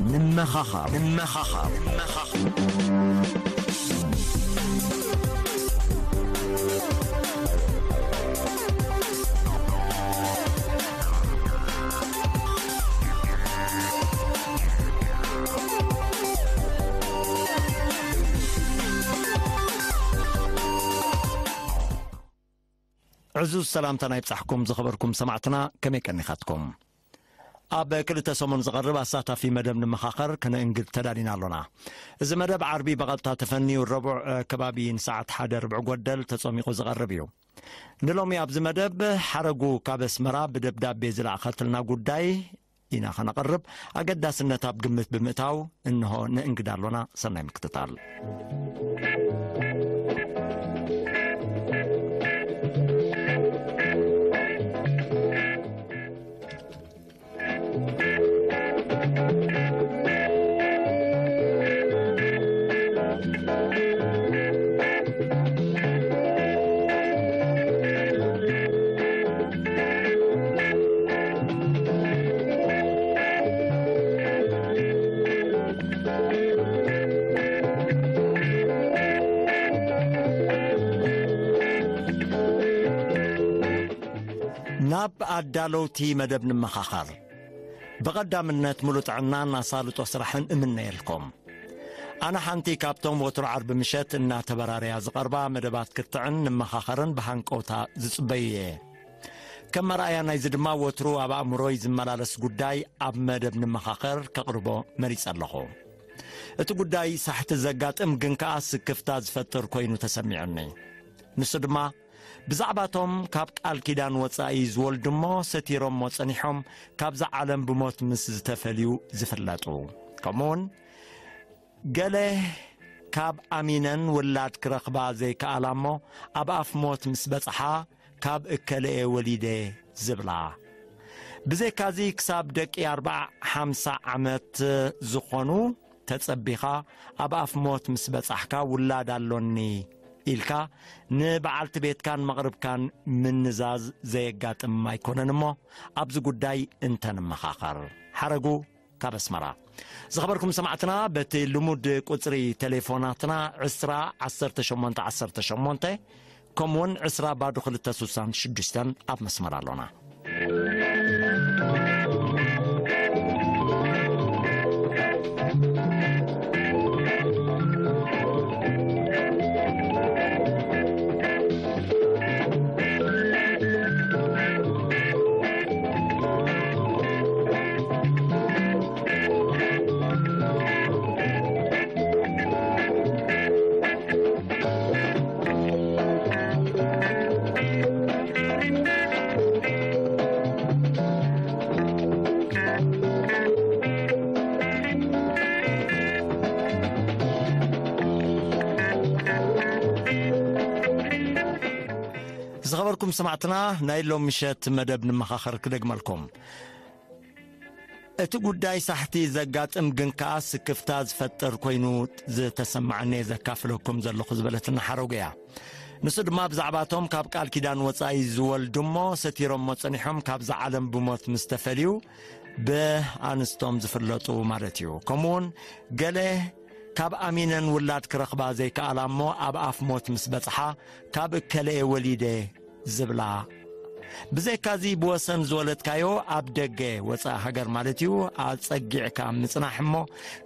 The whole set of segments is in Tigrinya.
ንመኻኻር፣ ንመኻኻር። ዕዙዝ ሰላምታና ይብጻሕኩም ዝኸበርኩም ሰማዕትና፣ ከመይ ቀኒኻትኩም? ኣብ ክልተ ሰሙን ዝቐርብ ኣሳታፊ መደብ ንመኻኸር ከነእንግድ ተዳሊና ኣሎና። እዚ መደብ ዓርቢ ብቐጥታ ተፈንዩ ረቡዕ፣ እ፣ ከባቢ ንሰዓት ሓደ ርብዕ ጎደል ተጾሚቑ ዝቐርብ እዩ። ንሎሚ ኣብዚ መደብ ሓረጉ ካብ ኣስመራ ብደብዳቤ ዝለኣኸትልና ጉዳይ ኢና ኸነቕርብ፣ ኣገዳስነት ኣብ ግምት ብምእታው እንሆ ንእንግዳ ኣሎና። ሰናይ ምክትታል። ናብ ኣዳለውቲ መደብ ንመኻኸር። ብቐዳምነት፣ ምሉእ ጥዕናን ኣሳልጦ ስራሕን እምነየልኩም። ኣነ ሓንቲ ካብቶም ወትሩ ዓርቢ ምሸት እናተበራረያ ዝቐርባ መደባት ክትዕን ንመኻኸርን ብሃንቀውታ ዝጽበዩ እየ። ከም መርኣያ ናይዚ ድማ፣ ወትሩ ኣብ ኣእምሮይ ዝመላለስ ጉዳይ ኣብ መደብ ንመኻኸር ከቕርቦ መሪጸ ኣለኹ። እቲ ጉዳይ ሳሕቲ ዘጋጥም ግን ከኣ ስክፍታ ዝፈጥር ኮይኑ ተሰሚዑኒ። ንሱ ድማ፣ ብዛዕባቶም ካብ ቃል ኪዳን ወጻኢ ዝወልዱ እሞ ሰቲሮሞ ጸኒሖም ካብዛ ዓለም ብሞት ምስ ዝተፈልዩ ዝፍለጡ፣ ከምኡውን ገለ ካብ ኣሚነን ውላድ ክረኽባ ዘይከኣላ እሞ ኣብ ኣፍ ሞት ምስ በጽሓ ካብ እከለኤ ወሊደ ዝብላ። ብዘይካዚ ክሳብ ደቂ ኣርብዓ ሓምሳ ዓመት ዝኾኑ ተጸቢኻ ኣብ ኣፍ ሞት ምስ በጻሕካ ውላድ ኣሎኒ ኢልካ ንበዓልቲ ቤትካን መቕርብካን ምንዛዝ ዘየጋጥም ኣይኮነን እሞ ኣብዚ ጉዳይ እንተንመኻኸር። ሓረጉ ካብ ኣስመራ። ዝኸበርኩም ሰማዕትና፣ በቲ ልሙድ ቁጽሪ ቴሌፎናትና ዕስራ ዓሰርተ ሸሞንተ ዓሰርተ ሸሞንተ ከምኡውን ዕስራ ባዶ ክልተ ስሳን ሽዱሽተን ኣብ መስመር ኣሎና። ዝኸበርኩም ሰማዕትና፣ ናይ ሎም ምሸት መደብ ንመኻኸር ክደግመልኩም። እቲ ጉዳይ ሳሕቲ ዘጋጥም ግን ከኣ ስክፍታ ዝፈጥር ኮይኑ ዝተሰማዓኒ እየ ዘካፍለኩም ዘለኹ ዝበለትና ሓረጉ እያ። ንሱ ድማ ብዛዕባቶም ካብ ቃል ኪዳን ወጻኢ ዝወልዱ እሞ ሰቲሮሞ ጸኒሖም ካብዛ ዓለም ብሞት ምስ ተፈልዩ ብኣንስቶም ዝፍለጡ ማለት እዩ። ከምኡውን ገለ ካብ ኣሚነን ውላድ ክረኽባ ዘይከኣላ እሞ ኣብ ኣፍ ሞት ምስ በጽሓ ካብ እከለኤ ወሊደ ዝብላ። ብዘይካዚ ብወሰን ዝወለድካዮ ኣብ ደገ ወጻኢ ሃገር ማለት እዩ ኣጸጊዕካ ምጽናሕ እሞ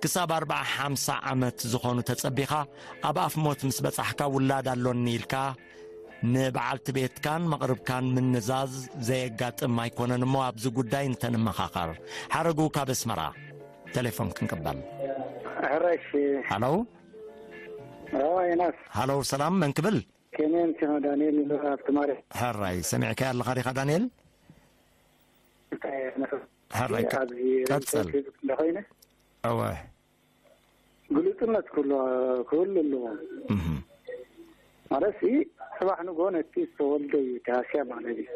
ክሳብ ኣርብዓ ሓምሳ ዓመት ዝኾኑ ተጸቢኻ ኣብ ኣፍ ሞት ምስ በጻሕካ ውላድ ኣሎኒ ኢልካ ንበዓልቲ ቤትካን መቕርብካን ምንዛዝ ዘየጋጥም ኣይኮነን እሞ ኣብዚ ጉዳይ እንተንመኻኸር። ሓረጉ ካብ ኣስመራ ቴሌፎን ክንቅበል። ሕራሽ። ሃሎ። ረዋ ዮናስ። ሃሎ፣ ሰላም፣ መን ክብል? ከመይ ኣምሲኻ ዳንኤል ኣብቲ ማርያ? ሕራይ፣ ሰሚዕካያ ኣለኻ ዲኻ ዳንኤል? እንታይ ነፈ-? ሕራይ፣ ቀ-፣ ኣብዚ ቀጽል። ፌስቡክ እንዳ ኮይነ? እወ። ግሉጽነት ክህሉ፣ ክህሉ ኣለዎ። እህ። ማለት ሲ፣ ጽባሕ ንግሆ ነቲ ዝተወልደ እዩ ተሃስያ ማለት እዩ።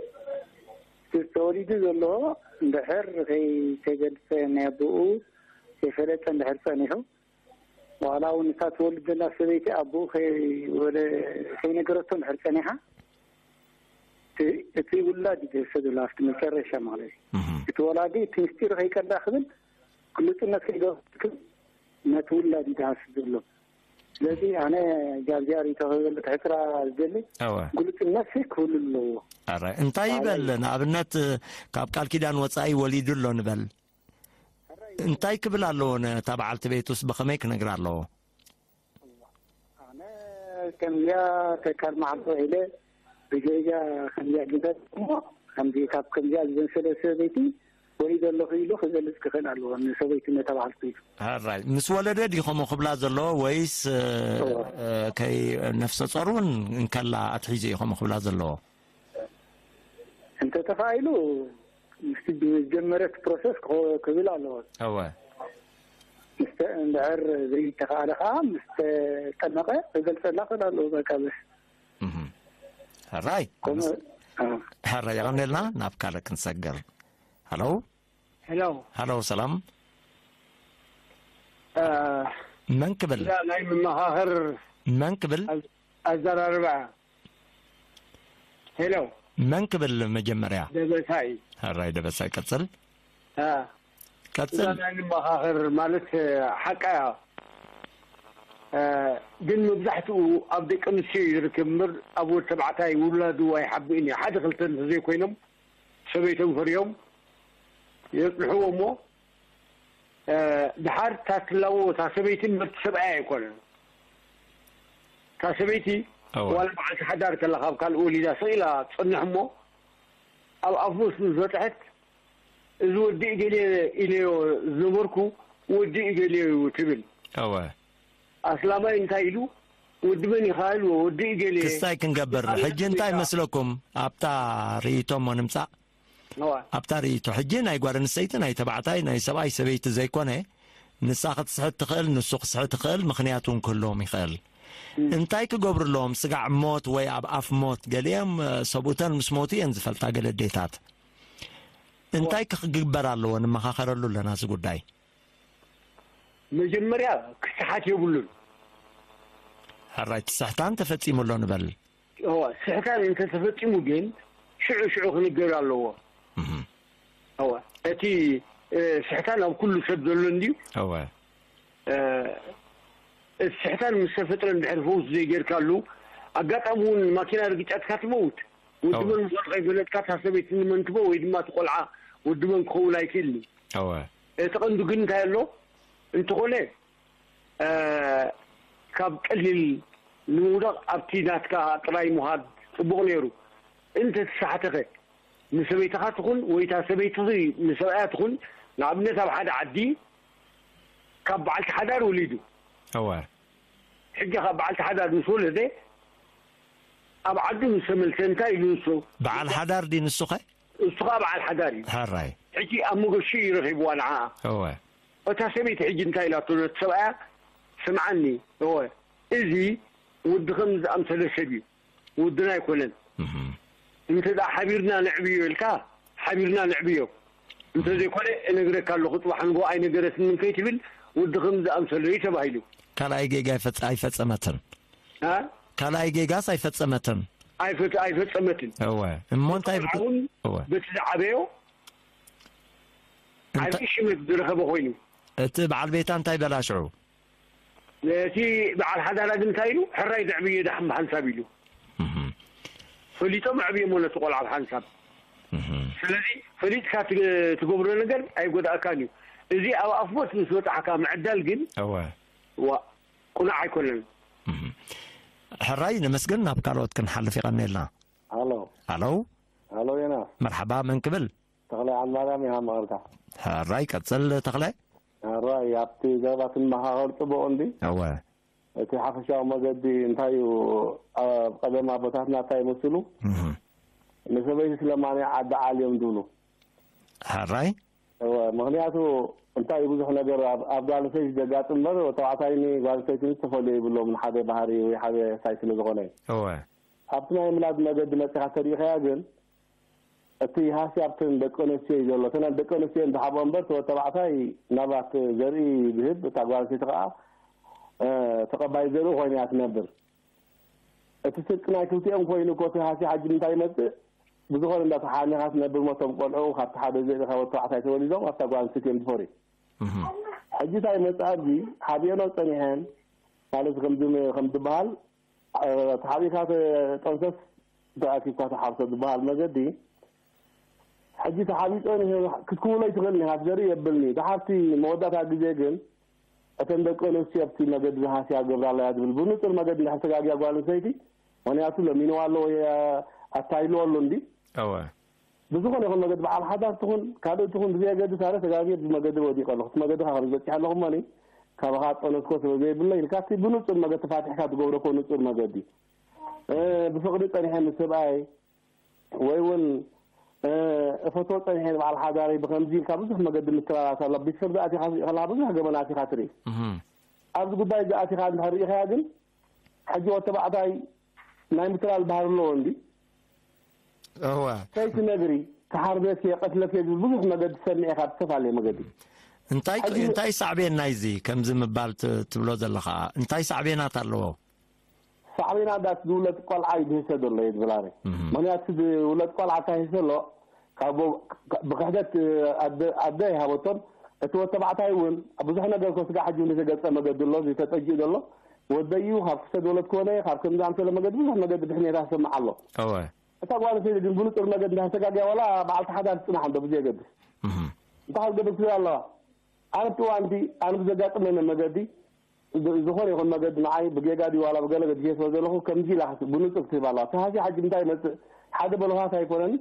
እቲ ተወሊዱ ዘሎ እንድሕር ከይተገልጸ ናይ ኣቦኡ ከይፈለጠ እንድሕር ጸኒሑ፣ ዋላ እውን እታ ትወልድ ዘላ ሰበይቲ ኣቦኡ ከይወለ-፣ ከይነገረቶ እንድሕር ጸኒሓ፣ እቲ፣ እቲ ውላድ እዩ ዝህሰ ዘሎ ኣብቲ መጨረሻ ማለት እዩ። እህም። እቲ ወላዲ እቲ ምስጢር ከይቀዳ ክብል፣ ግሉጽነት ከይገብር ክብል፣ ነቲ ውላድ እዩ ዝሃስስ ዘሎ። ስለዚ ኣነ ጋብዚያ ርእይቶ ክህበሉ ክሕጽራ ዝደሊ፣ እወ። ግሉጽነት ሲ ክህሉ ኣለዎ። ኣረ፣ እንታይ ይበል? ንኣብነት፣ ካብ ቃል ኪዳን ወጻኢ ወሊዱ ኣሎ ንበል። እንታይ ክብል ኣለዎ? ነታ በዓልቲ ቤቱስ ብኸመይ ክነግራ ኣለዎ? ኣነ ከምዚኣ ተካል መዓልቲ ኢለ ብገዛ ከምዚኣ ግንታት እሞ ከምዚ ካብ ከምዚኣ ዝመሰለ ሰበይቲ ወሊደ ኣለኹ ኢሉ ክገልጽ ክኽእል ኣለዎ። ንሰበይቲ ነታ በዓልቲ ቤቱ። ሕራይ። ምስ ወለደ ድዩ ከምኡ ክብላ ዘለዎ ወይስ፣ እ፣ እወ። እ፣ ከይ ነፍሰ ጾር እውን እንከላ ኣትሒዙ እዩ ከምኡ ክብላ ዘለዎ? እንተተኻኢሉ ምስቲ ዝጀመረት ፕሮሰስ ክኸ-፣ ክብል ኣለዎ። እወ። ምስተ-፣ እንድሕር ዘይተኻእለ ከዓ ምስ ተጠመቐ ክገልጸላ ክእል ኣለዎ። በቃ በስ። እህም። ሕራይ። ከምኡ፣ ኣ። ሕራይ፣ የቐንየልና። ናብ ካልእ ክንሰግር። ሃሎ? ሄሎ። ሃሎ፣ ሰላም። እ፣ መን ክብል? እዛ ናይ መመኻኽር መን ክብል? ኣዝ-፣ ኣዘራርባ። ሄሎ። መን ክብል መጀመርያ? ደበሳይ። ሕራይ ደበሳይ፣ ቀጽል። እ። ቀጽል። እዛ ናይ መመኻኽር ማለት፣ እ፣ ሓቃ እያ። እ፣ ግን መብዛሕትኡ ኣብ ደቂ ኣንስትዮ እዩ ዝርከብ እምበር ኣብ ወዲ ተባዕታይ ውላዱ ኣይሓብእን እዩ። ሓደ ክልተ እንተዘይኮይኖም ሰበይቶም ፈርዮም የጽንሕዎ እሞ፣ እ፣ ድሓር እታ ትላዎ እታ ሰበይቲ እምበር እቲ ሰብኣይ ኣይኮነን። እታ ሰበይቲ እወ። ዋላ በዓልቲ ሓዳር ከላ ካብ ካልእ ወሊዳ ስቕ ኢላ ትጸንሕ እሞ፣ ኣብ ኣፍ ምስ በጽሐት፣ "እዚ ወዲ እገሌ ኢለዮ ዝነበርኩ ወዲ እገሌ እዩ" ትብል። እወ። ኣስላማይ እንታይ ኢሉ? "ወዲ መን ኢኻ?" ኢልዎ፣ "ወዲ እገሌ." ክስታይ ክንገብር። ወዲ ሕጂ እንታይ እገሌ። መስለኩም? ኣብታ ርእይቶ እሞ ንምጻእ። እዋ። ኣብታ ርእይቶ ሕጂ ናይ ጓል ኣንስተይቲ፣ ናይ ተባዕታይ፣ ናይ ሰብኣይ ሰበይቲ ዘይኮነ፣ ንሳ ክትስሕት ትኽእል፣ ንሱ ክስሕት ይኽእል፣ ምኽንያት እውን ክህልዎም ይኽእል። እም። እንታይ ክገብሩ ኣለዎም? ስጋዕ ሞት ወይ ኣብ ኣፍ ሞት፣ ገሊኦም፣ እ፣ ሰብኡተን ምስ ሞቱ እየን ዝፈልጣ ገለ ኣዴታት። እንታይ እዋ። ክግበር ኣለዎ? ንመኻኸረሉ ኣለና እዚ ጉዳይ። መጀመርያ ክስሓት የብሉን። ሕራይ፣ እቲ ስሕታን ተፈጺሙ ኣሎ ንበል። እወ፣ ስሕታን እንተተፈጺሙ ግን ሽዑ ሽዑ ክንገር ኣለዎ። እህ። እወ፣ እቲ፣ እ፣ ስሕታን ኣብ ኩሉ ሰብ ዘሎ እንድዩ። እወ። እ፣ እቲ ስሕታን ምስ ተፈጥረ እንድሕር ፈውስ ዘይገርካሉ፣ ኣጋጣሚ እውን ማኪና ርግጫትካ ትመውት። ወዲ እወ። መን ምዃኑ ከይፈለጥካ እታ ሰበይቲ ንመን ትቦ ወይ ድማ እቲ ቆልዓ ወዲ መን ክኸውን ኣይክእልን እዩ። እወ። እቲ ቀንዱ ግን እንታይ ኣሎ? እንተኾነ፣ እ፣ ካብ ቀሊል ንምውዳቕ ኣብቲ ናትካ ጥራይ ምኻድ ጽቡቕ ነይሩ። እንተ ተሳሕተኸ፣ ንሰበይትኻ ትኹን ወይ እታ ሰበይቲ ንሰብኣያ ትኹን፣ ንኣብነት ኣብ ሓደ ዓዲ ካብ በዓልቲ ሓዳር ወሊዱ። እወ። ሕጂ ካብ በዓልቲ ሓዳር ምስ ወለደ፣ ኣብ ዓዱ ምስ ተመልሰ እንታይ ኢሉ ንሱ? በዓል ሓዳር ድዩ ንሱኸ? እሱ ኸኣ በዓል ሓዳር እዩ። ሕራይ። ሕጂ ኣብ መገሹ እዩ ረኺብዋ ንዓኣ። እወ። እታ ሰበይቲ ሕጂ እንታይ ኢላቶ ነቲ ሰብኣያ? "ስምዓኒ፣ እወ፣ እዚ ወዲ ከም ዝኣምሰለ ሰብ እዩ። ወድና ኣይኮነን። እህ። እንተ ደኣ ሓቢርና ነዕብዮ ኢልካ፣ ሓቢርና ነዕብዮ። እንተ ዘይኮነ፣ እነግረካ ኣለኹ፣ ጽባሕ ንግሆ ኣይነገረትንን ከይትብል፣ ወዲ ከም ዝኣምሰለ እዩ" ተባሂሉ። ካልኣይ ጌጋ ኣይፈጸ-፣ ኣይፈጸመትን። አ? ካልኣይ ጌጋስ ኣይፈጸመትን። ኣይፈ-፣ ኣይፈጸመትን። እወ። እሞ እንታይ ብት-፣ ቆልዓውን እወ። በቲ ዝዓበዮ እንተ-፣ ዓብዪ ሽመት ዝረኸበ ኮይኑ። እቲ በዓል ቤታ እንታይ በላ ሽዑ? እቲ በዓል ሓዳራ ግን እንታይ ኢሉ? "ሕራይ ዘዕብዮ ደሓን ብሓንሳብ" ኢሉ። እህ። ፈሊጦም ኣዕብዮሞ ነቲ ቆልዓ ብሓንሳብ። እህ። ስለዚ ፈሊጥካ ትገ-፣ ትገብሮ ነገር ኣይጎድኣካን እዩ። እዚ ኣብ ኣፍቦት ምስ በጻሕካ ምዕዳል ግን እወ። ዋ፣ ቁኑዕ ኣይኮነን። እህ። ሕራይ ነመስግን፣ ናብ ካልኦት ክንሓልፍ ይቐንየልና። ሃሎ። ሃሎ። ሃሎ፣ ዮናስ። መርሓባ፣ መን ክብል? ተኽላይ ዓለማርያም እየ፣ ሃመኸልካ። ሕራይ፣ ቀጽል ተኽላይ። ሕራይ፣ ኣብቲ ዘረባ ትመኻኸር ጽቡቕ እንዲ። እወ። እቲ ሓፈሻዊ መገዲ እንታይ እዩ? ኣብ ቀደም ኣቦታትና እንታይ ይመስሉ? እህ። ንሰበይቲ ስለማንያ ዓዲ ዓል እዮም ዝብሉ። ሕራይ። እወ፣ ምኽንያቱ እንታይ ብዙሕ ነገር ኣብ፣ ኣብ ጓል ኣንስተይቲ ዘጋጥም እምበር፣ ተባዕታይ ንጓል ኣንስተይቲ ዝተፈልየ ይብሎም፣ ሓደ ባህሪ ወይ ሓደ ሳይ ስለ ዝኾነ። እወ። ኣብቲ ናይ ምላድ መገዲ መጺኻ ተሪኢኻያ ግን፣ እቲ ሃስያ ኣብተን ደቂ ኣንስትዮ እዩ ዘሎ። እተን ደቂ ኣንስትዮ እየን ዝሓብኦ እምበር፣ እቲ ወዲ ተባዕታይ ናብራ ዘርኢ ይህብ፣ እታ ጓል ኣንስተይቲ ከኣ፣ ተቐባይ ዘርኢ ኮይኑ እያ ትነብር። እቲ ስርቂ ናይ ክልቲኦም ኮይኑ እኮ እቲ ሃስያ ሕጂ እንታይ ይመጽእ? ብዝኾነ እንዳተሓኒኻ ትነብር፣ ሞቶም ቆልዑ ካብቲ ሓደ ዘርኢ ካብ ወዲ ተባዕታይ ተወሊዶም ኣብታ ጓል ኣንስተይቲ እዮም ዝፈርዩ። ሕጂ እንታይ ይመጽእ ኣብዚ? ሓቢኦኖ ጸኒሐን ማለት ከምዚ ከም ዝበሃል ተሓቢእካ ተጠንሰስ ተኣኪብካ ተሓርሶ ዝበሃል መገዲ ሕጂ ተሓቢጦ ክትክውሎ ይትኽእል ኢኻ፣ ዘርኢ የብልኒ። ድሓርቲ መወዳእታ ግዜ ግን እተን ደቂ ኣንስትዮ ኣብቲ መገዲ ዝሃስያ ገብራ ኣለያ ዝብል ብንጹር መገዲ እንድሕር ተጋግያ ጓል ኣንስተይቲ፣ ምኽንያቱ ለሚንዋ ኣሎ ወይ ኣታይልዎ ኣሎ እንዲ። እወ። ብዝኾነ ይኹን መገዲ በዓል ሓዳር ትኹን ካልእ ትኹን ብዘየገድስ ኣነ ተጋግየ ብመገዲ ወዲቐ ኣለኹ። እቲ መገዲ ካብ ዝበፂሐ ኣለኹ እሞኒ ካባኻ ጠነስኮ ስለ ዘይብለይ ኢልካ እቲ ብንጹር መገዲ ተፋቲሕካ ትገብሮ እኮ ንጹር መገዲ። እ፣ ብፍቕሪ ጸኒሐ ምስ ሰብኣይ ወይ እውን፣ እ፣ እፈትዎ ጸኒሐ ንበዓል ሓዳረይ ብኸምዚ ኢልካ ብዙሕ መገዲ ምትላላት ኣሎ። ቤት ፍርዲ ኣቲኻ ከለኻ ብዙሕ ገበናት ኢኻ ትርኢ። እህ። ኣብዚ ጉዳይ እዚ ኣቲኻ እንድሕር ርኢኻያ ግን ሕጂ ወዲ ተባዕታይ ናይ ምትላል ባህሪ ኣለዎ እንዲ። እወ። ከይትነግሪ፣ ክሓርደኪ፣ የቐትለኪ ዝብል ብዙሕ መገዲ ትሰምዕ ኢኻ ብዝተፈላለየ መገዲ። እንታይ፣ ሕጂ እንታይ ሳዕቤን ናይዚ ከምዚ ምባል ት-፣ ትብሎ ዘለኻ? እንታይ ሳዕቤናት ኣለዎ? ሳዕቤና ዳስ ዝውለድ ቆልዓ እዩ ዝህሰ ዘሎ እየ ዝብል ኣነ። እህ። ምኽንያቱ እቲ ዝውለድ ቆልዓ እንታይ ይህሰ ኣሎ? ካብ፣ ብክሕደት ኣደ፣ ኣደ ይሃበቶን እቲ ወዲ ተባዕታይ እውን ኣብ ብዙሕ ነገር ከስጋ ሕጂ እውን ዝተገጸ መገዲ ኣሎ፣ ዝተጠጅእ ዘሎ። ወደይ እዩ፣ ካብ ክሰድ ወለድ ኮነ፣ ካብ ከምዚ ኣምሰለ መገዲ ብዙሕ መገዲ ብሕኔታ ዝሰምዕ ኣሎ። እወ። እታ ጓል ኣንስተይቲ ግን ብንጹር መገዲ እንዳተጋግያ ዋላ በዓልቲ ሓዳር ትጽናሕ እንዶ ብዘየገድስ። እህ። እንታይ ክትገብር ትኽእል ኣለዋ? ኣነ ኣብቲ እዋን እቲ ኣነ ብዘጋጥመኒ መገዲ ብ-፣ ዝኾነ ይኹን መገዲ ንዓይ ብጌጋ ድዩ ዋላ ብገለ ገዲፈ ስለ ዘለኹ ከምዚ ኢላ ክስ-፣ ብንጹር ክትህብ ኣለዋ። እቲ ሃስያ ሕጂ እንታይ ይመጽእ? ሓደ በለኻስ ኣይኮነን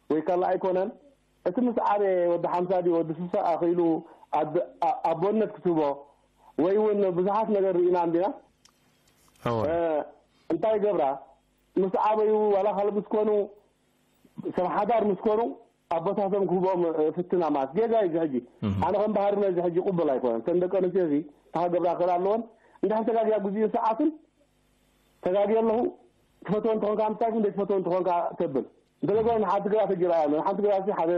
ወይ ካልእ ኣይኮነን። እቲ ምስ ዓበየ ወዲ ሓምሳ ድዩ ወዲ ስሳ ኣኽኢሉ ኣድ-፣ ኣ-፣ ኣቦነት ክትህቦ ወይ እውን ብዙሓት ነገር ርኢና እንዲና። እወ። እ፣ እንታይ ይገብራ? ምስ ዓበዩ ዋላ ካልእ ምስ ኮኑ ሰብ ሓዳር ምስ ኮኑ ኣቦታቶም ክህብኦም፣ እ፣ ፍትና ማለት ጌጋ እዩ። እዚ ሕጂ እህ። ኣነ ከም ባህርና እዚ ሕጂ ቅቡል ኣይኮነን። እተን ደቂ ኣንስትዮ እዚ ተኸገብራ ክኽእል ኣለወን። እንድሕር ተጋግያ ግዜኡ ሰዓቱን ተጋግየ ኣለኹ ትፈትዎ እንተኾንካ ምሳይ ዘይትፈትዎ እንተኾንካ ተብል። እንተደገ ንሓንቲ ግራ ተጅራ እያ። ንሓንቲ ግራ ሲ ሓደ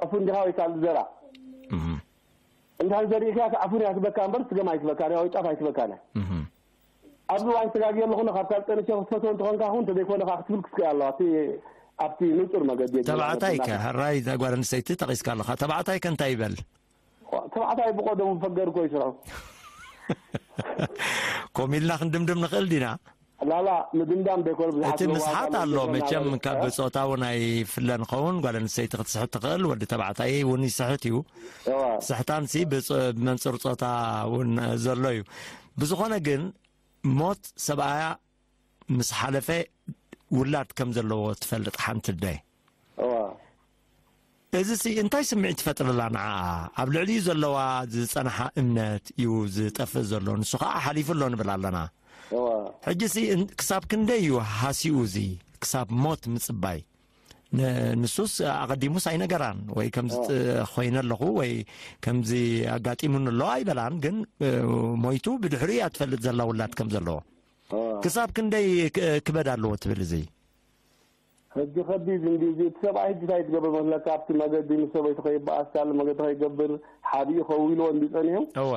ዕፉን ዲኻ ወይ ካልእ ዘራ። እህ። እንድሕር ዘሪእካ ኣፉን እያ ትበካ እምበር ስገም ኣይትበካን እያ ወይ ጫፍ ኣይትበካን እያ። እህ። ኣብዚ እዋን ተጋግየ ኣለኹ፣ ካብ ካልእ ጠንሸ ክትፈትዎ እንተኾንካ ኹን፣ እንተዘይኮነ ኸዓ ክትብል ክትክእል ኣለዋ። ኣብቲ፣ ኣብቲ ንጹር መገዲ የግብር ተባዕታይ ከ፣ መገድና። ሕራይ እዛ ጓል ኣንስተይቲ ጠቒስካ ኣለኻ። ተባዕታይ ከ እንታይ ይበል? ተባዕታይ ብቐደሙ ፈገር እኮ ይስርሑ። ኮም ኢልና ክንድምድም ንኽእል ዲና? ላላ፣ ምድምዳም ዘይኮነ ብዙሓት እቲ ለዋዋጣ ምስሓት ኣሎ። መቸም ኣለና። ካብ እ? ጾታ እውን ኣይፍለን ኸውን። ጓል ኣንስተይቲ ክትስሕት ትኽእል፣ ወዲ ተባዕታይ እውን ይስሕት እዩ። እዋ። ስሕታንሲ ብጾ-፣ ብመንጽር ጾታ እውን ዘሎ እዩ። ብዝኾነ ግን ሞት ሰብኣያ ምስ ሓለፈ ውላድ ከም ዘለዎ ትፈልጥ ሓንቲ ኣደ። እዋ። እዚሲ እንታይ ስምዒት ይፈጥረላ ንዓኣ? ኣብ ልዕሊኡ ዘለዋ ዝጸንሓ እምነት እዩ ዝጠፍእ ዘሎ። ንሱ ኸኣ ሓሊፉ ኣሎ ንብል ኣለና። እዋ። ሕጂሲ እን-፣ ክሳብ ክንደይ እዩ ሃሲኡ እዚ? ክሳብ ሞት ምጽባይ? ን-፣ ንሱስ ኣቐዲሙስ ኣይነገራን። ወይ ከምዚ እዋ። ጥ-፣ ኮይነ ኣለኹ ወይ ከምዚ ኣጋጢሙኒ ኣሎ ኣይበላን። ግን፣ እ፣ ሞይቱ ብድሕሪኡ እያ ትፈልጥ ዘላ ውላድ ከም ዘለዎ። እዋ። ክሳብ ክንደይ ክ-፣ ክበድ ኣለዎ ትብል እዚ? ሕጂ ከቢድ እንዲ፣ እዚ እቲ ሰብኣይ ሕጂ እንታይ ትገብር መስለካ? ኣብቲ መገዲ ምስ ሰበይቱ ከይበኣስ፣ ካልእ መገዲ ከይገብር፣ ሓዲኡ ከዊልዎ እንዲ ጸኒሑ። እወ።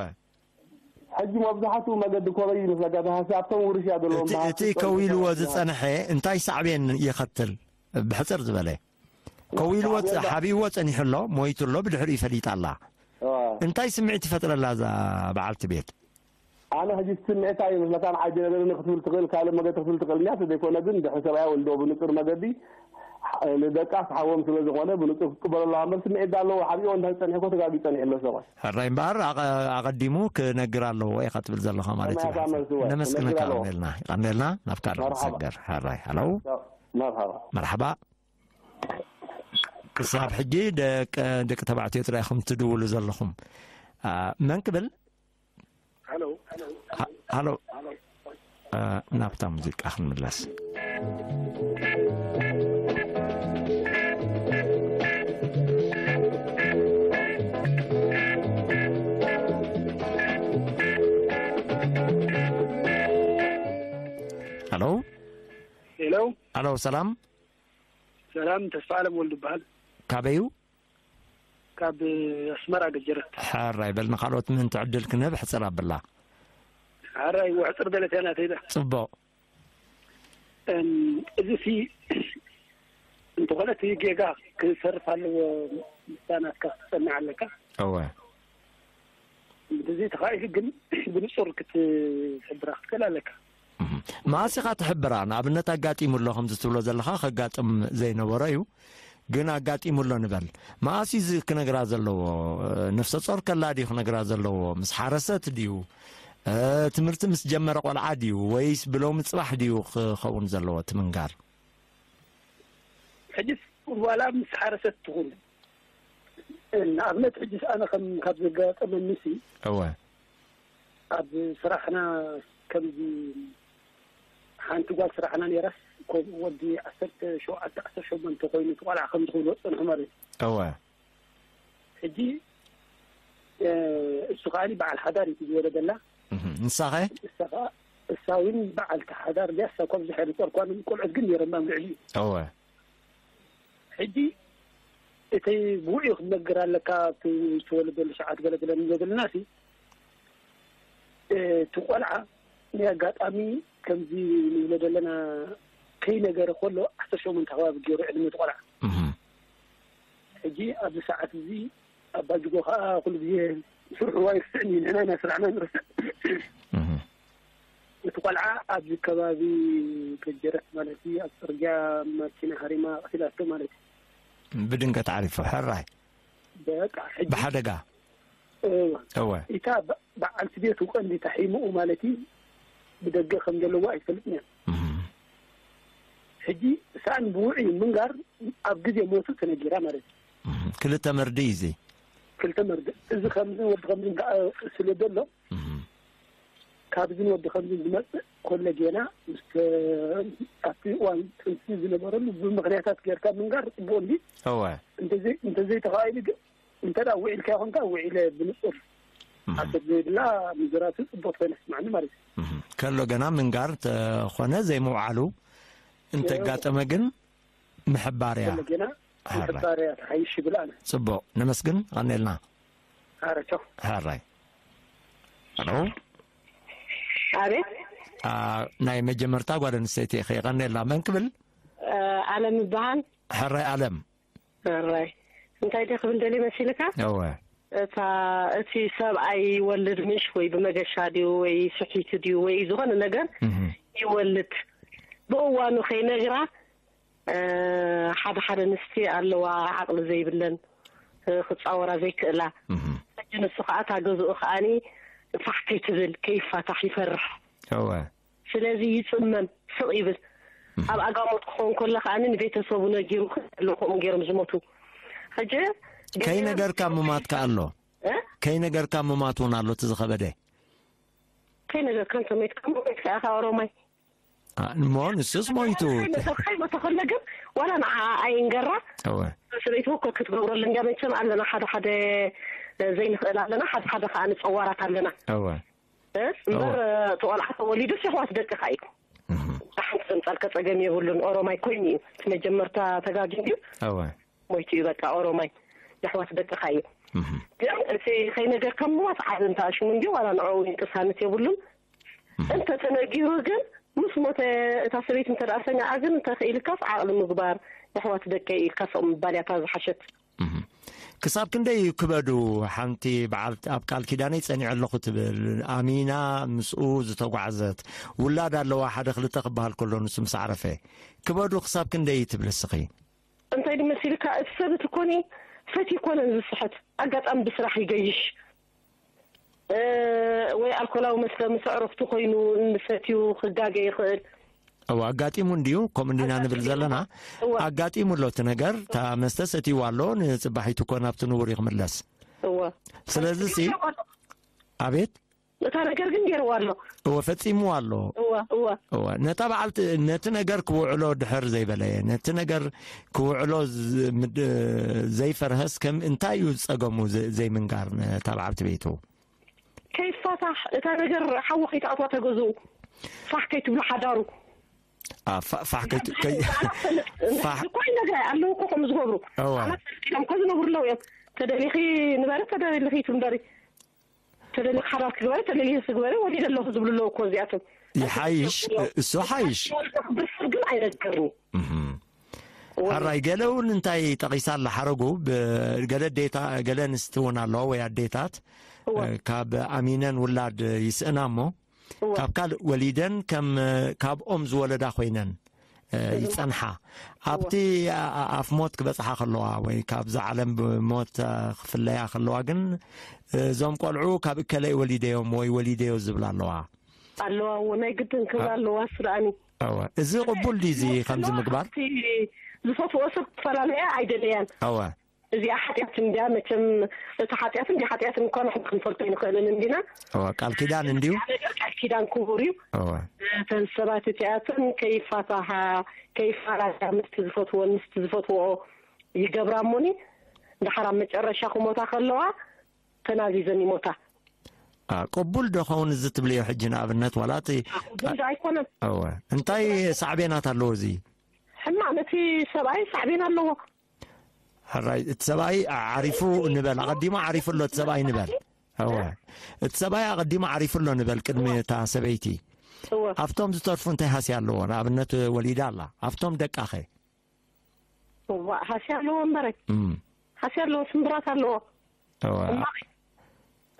ሕጂ መብዛሕትኡ መገዲ ኮበይ ይመስለካ፣ እቲ ሃሲ ኣብቶም ውርሽ እያ ዘለዎም፣ እቲ፣ ብሃሲ እቲ ጸኒሑ ከዊልዎ ሰብኣይ ዝጸንሐ እንታይ ሳዕቤን የኸትል? ብሕጽር ዝበለ። ከዊልዎ ጸ-፣ ሳዕቤን ዳ- ሓቢእዎ ጸኒሑ ኣሎ፣ ሞይቱ ኣሎ፣ ብድሕሪኡ ፈሊጣ ኣላ። እዋ። እንታይ ስምዒት ይፈጥረላ እዛ በዓልቲ ቤት? ኣነ ሕጂ እቲ ስምዒታ እዩ መስለካ፣ ንዓይ ጀነገርኒ ክትብል ትኽእል፣ ካልእ መገዲ ክትብል ትኽእል እንዲያ፣ ተዘይኮነ ግን ድሕሪ ሰብኣያ ወልዶ ብንጹር መገዲ፣ ሕ-፣ ንደቃስ ሓዎም ስለ ዝኾነ ብንጹር ክትቅበሎ ኣለዋ እምበር፣ ስምዒት ዳ ኣለዎ፣ ሓቢእዎ እንድሕር ጸኒሑ እኮ ተጋግዩ ጸኒሑ ኣሎ ሰብኣይ። ሕራይ እምበኣር ኣቐ-፣ ኣቐዲሙ ክነግር ኣለዎ ኢኻ ትብል ዘለኻ ማለት እዩ። ከመይ ኣታ መልስዎ? ነመስግነካ ክነግር ኣለዎ። ይቐንየልና፣ ይቐንየልና፣ ናብ ካልእ መርሓባ። ንሰገር። ሕራይ፣ ሃሎ። መርሓባ። መርሓባ። ክሳብ ሕጂ ደቂ፣ ደቂ ተባዕትዮ ጥራይ ኢኹም ትድውሉ ዘለኹም። አ፣ መን ክብል? ሃሎ። ሃ-፣ ሃሎ። አ፣ ናብታ ሙዚቃ ክንምለስ። ሃሎ። ሄሎ። ሃሎ፣ ሰላም። ሰላም፣ ተስፋ ኣለም ወልዱ ይበሃል። ካበዩ? ካብ ኣስመራ ገጀረት። ሕራይ በል፣ ንኻልኦት ምእንቲ ዕድል ክንህብ ሕጽር ኣብላ። ሓራይ ወዕፅር ደለትያ ናተይ ዳ። ፅቡቕ። እም፣ እዚ ሲ እንተኾነ እቲ ጌጋ ክሰርፍ ኣለዎ። ምስታ ናትካ ክትጸንዕ ኣለካ። እወ። እዚ ተኻኢሉ ግን ብንጹር ክትሕብራ ክትክእል ኣለካ። እህ። መኣስ ኢኻ ትሕብራ? ንኣብነት ኣጋጢሙ ኣሎ ከምዚ ትብሎ ዘለኻ ከጋጥም ዘይነበሮ እዩ። ግን ኣጋጢሙ ኣሎ ንበል። መኣስ እዩ እዚ ክነግራ ዘለዎ? ነፍሰ ጾር ከላ ድዩ ክነግራ ዘለዎ? ምስ ሓረሰት ድዩ? እ፣ ትምህርቲ ምስ ጀመረ ቆልዓ ድዩ? ወይስ ብሎሚ ጽባሕ ድዩ ክኸውን ዘለዎ እቲ ምንጋር? ሕጅስ ዋላ ምስ ሓረሰት ትኹን፣ ንኣብነት ሕጅስ ኣነ ከም ካብ ዘጋጠመኒ ሲ፣ እወ። ኣብ ስራሕና ከምዚ ሓንቲ ጓል ስራሕና ነይራስ፣ ኮ-፣ ወዲ ዓሰርተ ሸውዓተ ዓሰርተ ሸሞንተ ኮይኑ እቲ ቆልዓ ከም ዝኽብሎ ዝጸንሑ ማለት እዩ። እወ። ሕጂ፣ እ፣ እሱ ከኣኒ በዓል ሓዳር እዩ ዝወለደላ። እህ፣ ንሳኸ? እሳ ከኣ፣ እሳ እውን በዓልቲ ሓዳር ድያ? እሳ እኳ ብዙሕ ኣይነጸርኳን፣ ቆልዑት ግን ነይሮማ ኣብ ልዕሊኡ። እወ። ሕጂ እቲ ብውዕዩ ክትነግር ኣለካ፣ ኣብቲ ዝተወለደሉ ሰዓት ገለ ገለ ንብሎ ዘለና ሲ፣ እቲ ቆልዓ ናይ ኣጋጣሚ ከምዚ ንብሎ ዘለና ከይነገረ ከሎ ዓሰርተ ሸሞንተ ከባቢ ገይሩ ዕድመ እቲ ቆልዓ። እህ። ሕጂ ኣብዚ ሰዓት እዚ ኣባ ጅጎ ከኣ ኩሉ ግዜ ስርሑ ኣይርስዕን እዩ፣ ንሕና ኢና ስራሕና ንርስዕ። እህ። እቲ ቆልዓ ኣብዚ ከባቢ ገጀረት ማለት እዩ፣ ኣብ ጽርግያ ማኪና ሃሪማ ቀቲላቶ ማለት እዩ። ብድንገት ዓሪፉ፣ ሕራይ። በቃ፣ ሕጂ ብሓደጋ። እወ። እወ። እታ በ-፣ በዓልቲ ቤቱ ቀንዲ ታሒምኡ ማለት እዩ፣ ብደገ ከም ዘለዎ ኣይፈልጥን እያ። እህ። ሕጂ ሳን ብውዕይ ምንጋር ኣብ ግዜ ሞቱ ተነጊራ ማለት እዩ። እህ። ክልተ መርድእ እዩ እዚ። ክልተ መርድእ። እዚ ከምዚ ወዲ ከምዚ እንዳ-፣ ስለ ዘሎ፣ እህ። ካብዚ ወዲ ከምዚ ዝመጽእ ኮለ ጌና ምስ ተ-፣ ኣብቲ እዋን ጥንሲ ዝነበረሉ ብምኽንያታት ጌርካ ምንጋር ጽቡቕ እንዲ። እወ። እንተዘይ-፣ እንተዘይተኻኢሉ ግን እንተ ደኣ ውዒልካ ይኹንካ ውዒለ ብንጹር እህ። ሓሰብ ዘይብላ ምዝራብ ጽቡቕ ኮይነ ስማዕኒ ማለት እዩ። እህ። ከሎ ገና ምንጋር ተኾነ ዘይምውዓሉ እንተጋጠመ ግን ምሕባርያ። ከሎ ገና ሕራይ። ምሕባርያ ተሓይሽ ይብል ኣነ። ጽቡቕ። ነመስግን። ቀኔልና። ኣረ ቻው። ሕራይ። ሄሎ። ኣቤት። አ፣ ናይ መጀመርታ ጓል ኣንስተይቲ ኢኺ። ቀኔልና። መን ክብል? እ፣ ኣለም ይበሃል። ሕራይ ኣለም። ሕራይ። እንታይ ደኣ ክብል ደልየ መሲልካ? እወ። እታ፣ እቲ ሰብኣይ ይወልድ ምሽ ወይ ብመገሻ ድዩ ወይ ስሒቱ ድዩ ወይ ዝኾነ ነገር እህ። ይወልድ። ብእዋኑ ከይነግራ፣ እ፣ ሓደ ሓደ ኣንስቲ ኣለዋ ዓቕሊ ዘይብለን፣ እ፣ ክጻወራ ዘይክእላ። እህ። ሕጂ ንሱ ከኣ እታ ገዝኡ ከኣኒ ፋሕ ከይትብል፣ ከይፋታሕ ይፈርሕ። እወ። ስለዚ ይጽመም፣ ስቕ ይብል። እህ። ኣብ ኣጋሞት ክኸውን ከሎ ከኣኒ ንቤተሰቡ ነጊሩ፣ ከምኡ ገይሮም ዝሞቱ። ሕጂ ከይነገርካ ምማት ከኣ ኣሎ። እ? ከይነገርካ ምማት እውን ኣሎ፣ እቲ ዝኸበደ። ከይነገርካ እንተ ሞይትካ፣ ሞይትካ ኢኻ ኦሮማይ። አ፣ እሞ ንሱስ ሞይቱ። ከይመተኸለ ግን ዋላ ንዓ ኣይንገራ። እወ። ሰበይቲ ወኮት ክትገብረሉ እንድያ። መቸም ኣለና ሓደ ሓደ ዘይንኽእል ኣለና፣ ሓደ ሓደ ከኣ ንጸዋራት ኣለና። እወ። እ? እምበር፣ እወ። እቲ ቆልዓ ተወሊዱስ የሕዋት ደቅኻ እዩ። እህ። ሓንቲ ዘምጻልካ ጸገም የብሉን። ኦሮማይ ኮይኑ እዩ። እቲ መጀመርታ ተጋግዩ እንድዩ። እወ። ሞይቱ እዩ በቃ ኦሮማይ። የሕዋት ደቅኻ እዩ። እህ። ግን እቲ ከይነገርካ ምዋት ዓቢ እንተ ኣሽሙ እንድዩ፣ ዋላ ንዕኡ ቅሳነት የብሉን። እህ። እንተ ተነጊሩ ግን ምስ ሞተ እታ ሰበይቲ እንተ ደኣ ሰሚዓ ግን እንተ ክኢልካስ ዓቕሊ ምግባር፣ የሕዋት ደቀይ ኢልካ ስቕ ምባል እያ እታ ዝሓሸት። እህ። ክሳብ ክንደይ እዩ ክበዱ? ሓንቲ በዓልቲ ኣብ ቃል ኪዳነይ ጸኒዐ ኣለኹ ትብል፣ ኣሚና ምስኡ ዝተጓዕዘት፣ ውላድ ኣለዋ፣ ሓደ ክልተ ክበሃል ከሎ ንሱ ምስ ዓረፈ። ክበዱ ክሳብ ክንደይ እዩ ትብል እስኺ? እንታይ ድመሲልካ፣ እቲ ሰብ እቲ ኮኒ ፈትዩ ኮነን ዝስሕት፣ ኣጋጣሚ ብስራሕ ይገይሽ። እ፣ ወይ ኣልኮላዊ መስተ ምስ ኣዕሩኽቱ ኮይኑ ንሰትዩ ክጋገ ይኽእል። እወ፣ ኣጋጢሙ እንድዩ፣ ከምኡ እንዲና ንብል ዘለና። እወ። ኣጋጢሙ ኣሎ እቲ ነገር፣ እታ መስተ ሰትይዋ ኣሎ፣ ንጽባሒቱ እኮ ናብቲ ንቡር እዩ ክምለስ። እወ። ስለዚ ሲ፣ ገይርዋ ኣሎ። ኣቤት? እታ ነገር ግን ገይርዋ ኣሎ። እወ፣ ፈጺምዋ ኣሎ። እወ፣ እወ። እወ፣ ነታ በዓልቲ፣ ነቲ ነገር ክውዕሎ ድሕር ዘይበለ፣ ነቲ ነገር ክውዕሎ ዝ-፣ ምድ-፣ ዘይፈርሀስ ከም እንታይ እዩ ጸገሙ ዘ-፣ ዘይምንጋር ነታ በዓልቲ ቤቱ? ከይፋታሕ፣ እታ ነገር ሓዊ ከይትኣትዋ ተገዝኡ፣ ፋሕ ከይትብሉ ሓዳሩ። አ፣ ፋ-፣ ፋሕ ከይት-፣ ከይ-፣ ፋሕ እኮ ይነግራ ኣለዉ እኮ ከምኡ ዝገብሩ። እወ። ኣና ፈሊጦም እኮ ዝነብሩ ኣለዉ እዮም። ተደሊኺ ንበሪ፣ ተደሊኺ ትንበሪ። ተደሊኻ ሓዳር ክግበረ፣ ተደሊኻ ክግበረ፣ ወሊደ ኣለኹ ዝብሉ ኣለዉ እኮ እዚኣቶም። ይሓይሽ፣ እሱ ሓይሽ። ወሊደ ክብር ሰብ ግን ኣይነገርኒ። እህ። ወሊደ ሕራይ፣ ገለ እውን እንታይ ጠቒሳ ኣላ ሓረጉ፣ ብ-፣ ገለ ኣዴታ-፣ ገለ ኣንስቲ እውን ኣለዋ ወይ ኣዴታት፣ እወ። እ፣ ካብ ኣሚነን ውላድ ይስእና እሞ፣ እወ። ካብ ካልእ ወሊደን ከም፣ ካብኦም ዝወለዳ ኮይነን፣ እ፣ እወ። ይጸንሓ። እወ። ኣብቲ ኣ-፣ ኣ-፣ ኣፍ ሞት ክበጽሓ ከለዋ ወይ ካብዛ ዓለም ብሞት፣ እ፣ ክፍለያ ከለዋ ግን፣ እ፣ እዞም ቆልዑ ካብ እከለይ ወሊደዮም ወይ ወሊደዮ ዝብላ ኣለዋ። ኣለዋ፣ እወ፣ ናይ ግድን ክብላ ኣ-፣ ኣለዋ፣ ስርኣኒ። እወ። እዚ ቅቡል ድዩ እዚ ከምዚ ምግባር? እቲ ዝፈትዎ ሰብ ክፈላለያ ኣይደለያን። እወ። እዚኣ ሓጢኣት እንድያ፣ መቸም እቲ ሓጢኣት እንዲ ሓጢኣት እኳ ንሕና ክንፈልጦ ኣይንኽእልን እንዲና። እወ፣ ቃል ኪዳን እንድዩ። እዚኣ ነገር ቃል ኪዳን ክቡር እዩ። እወ። እተን ሰባት እቲኣተን ከይፋታሃ፣ ከይፈላለያ ምስቲ ዝፈትዎን ምስቲ ዝፈትዎኦ ይገብራ እሞኒ፣ ድሓር ኣብ መጨረሻ ክሞታ ከለዋ ተናዚዘን ይሞታ። ኣ፣ ቅቡል ዶ ኸውን እዚ ትብልዮ ሕጂ ንኣብነት ዋላ እቲ ቅቡል ዶ ኣይኮነን? እወ። እንታይ ሳዕቤናት ኣለዎ እዚ? ሕማቕ ነቲ ሰብኣይ ሳዕቤን ኣለዎ። ሕራይ፣ እቲ ሰብኣይ ዓሪፉ ንበል፣ ኣቐዲሙ ዓሪፉ ኣሎ እቲ ሰብኣይ ንበል። እወ። እቲ ሰብኣይ ኣቐዲሙ ዓሪፉ ኣሎ ንበል ቅድሚ እታ ሰበይቲ። እወ። ኣብቶም ዝተርፉ እንታይ ሃስያ ኣለዎ? ንኣብነት ወሊዳ ኣላ። ኣብቶም ደቃኸ? እዋ፣ ሃስያ ኣለዎ እምበረይ። እም። ሃስያ ኣለዎ፣ ስምብራት ኣለዎ። እወ። እማ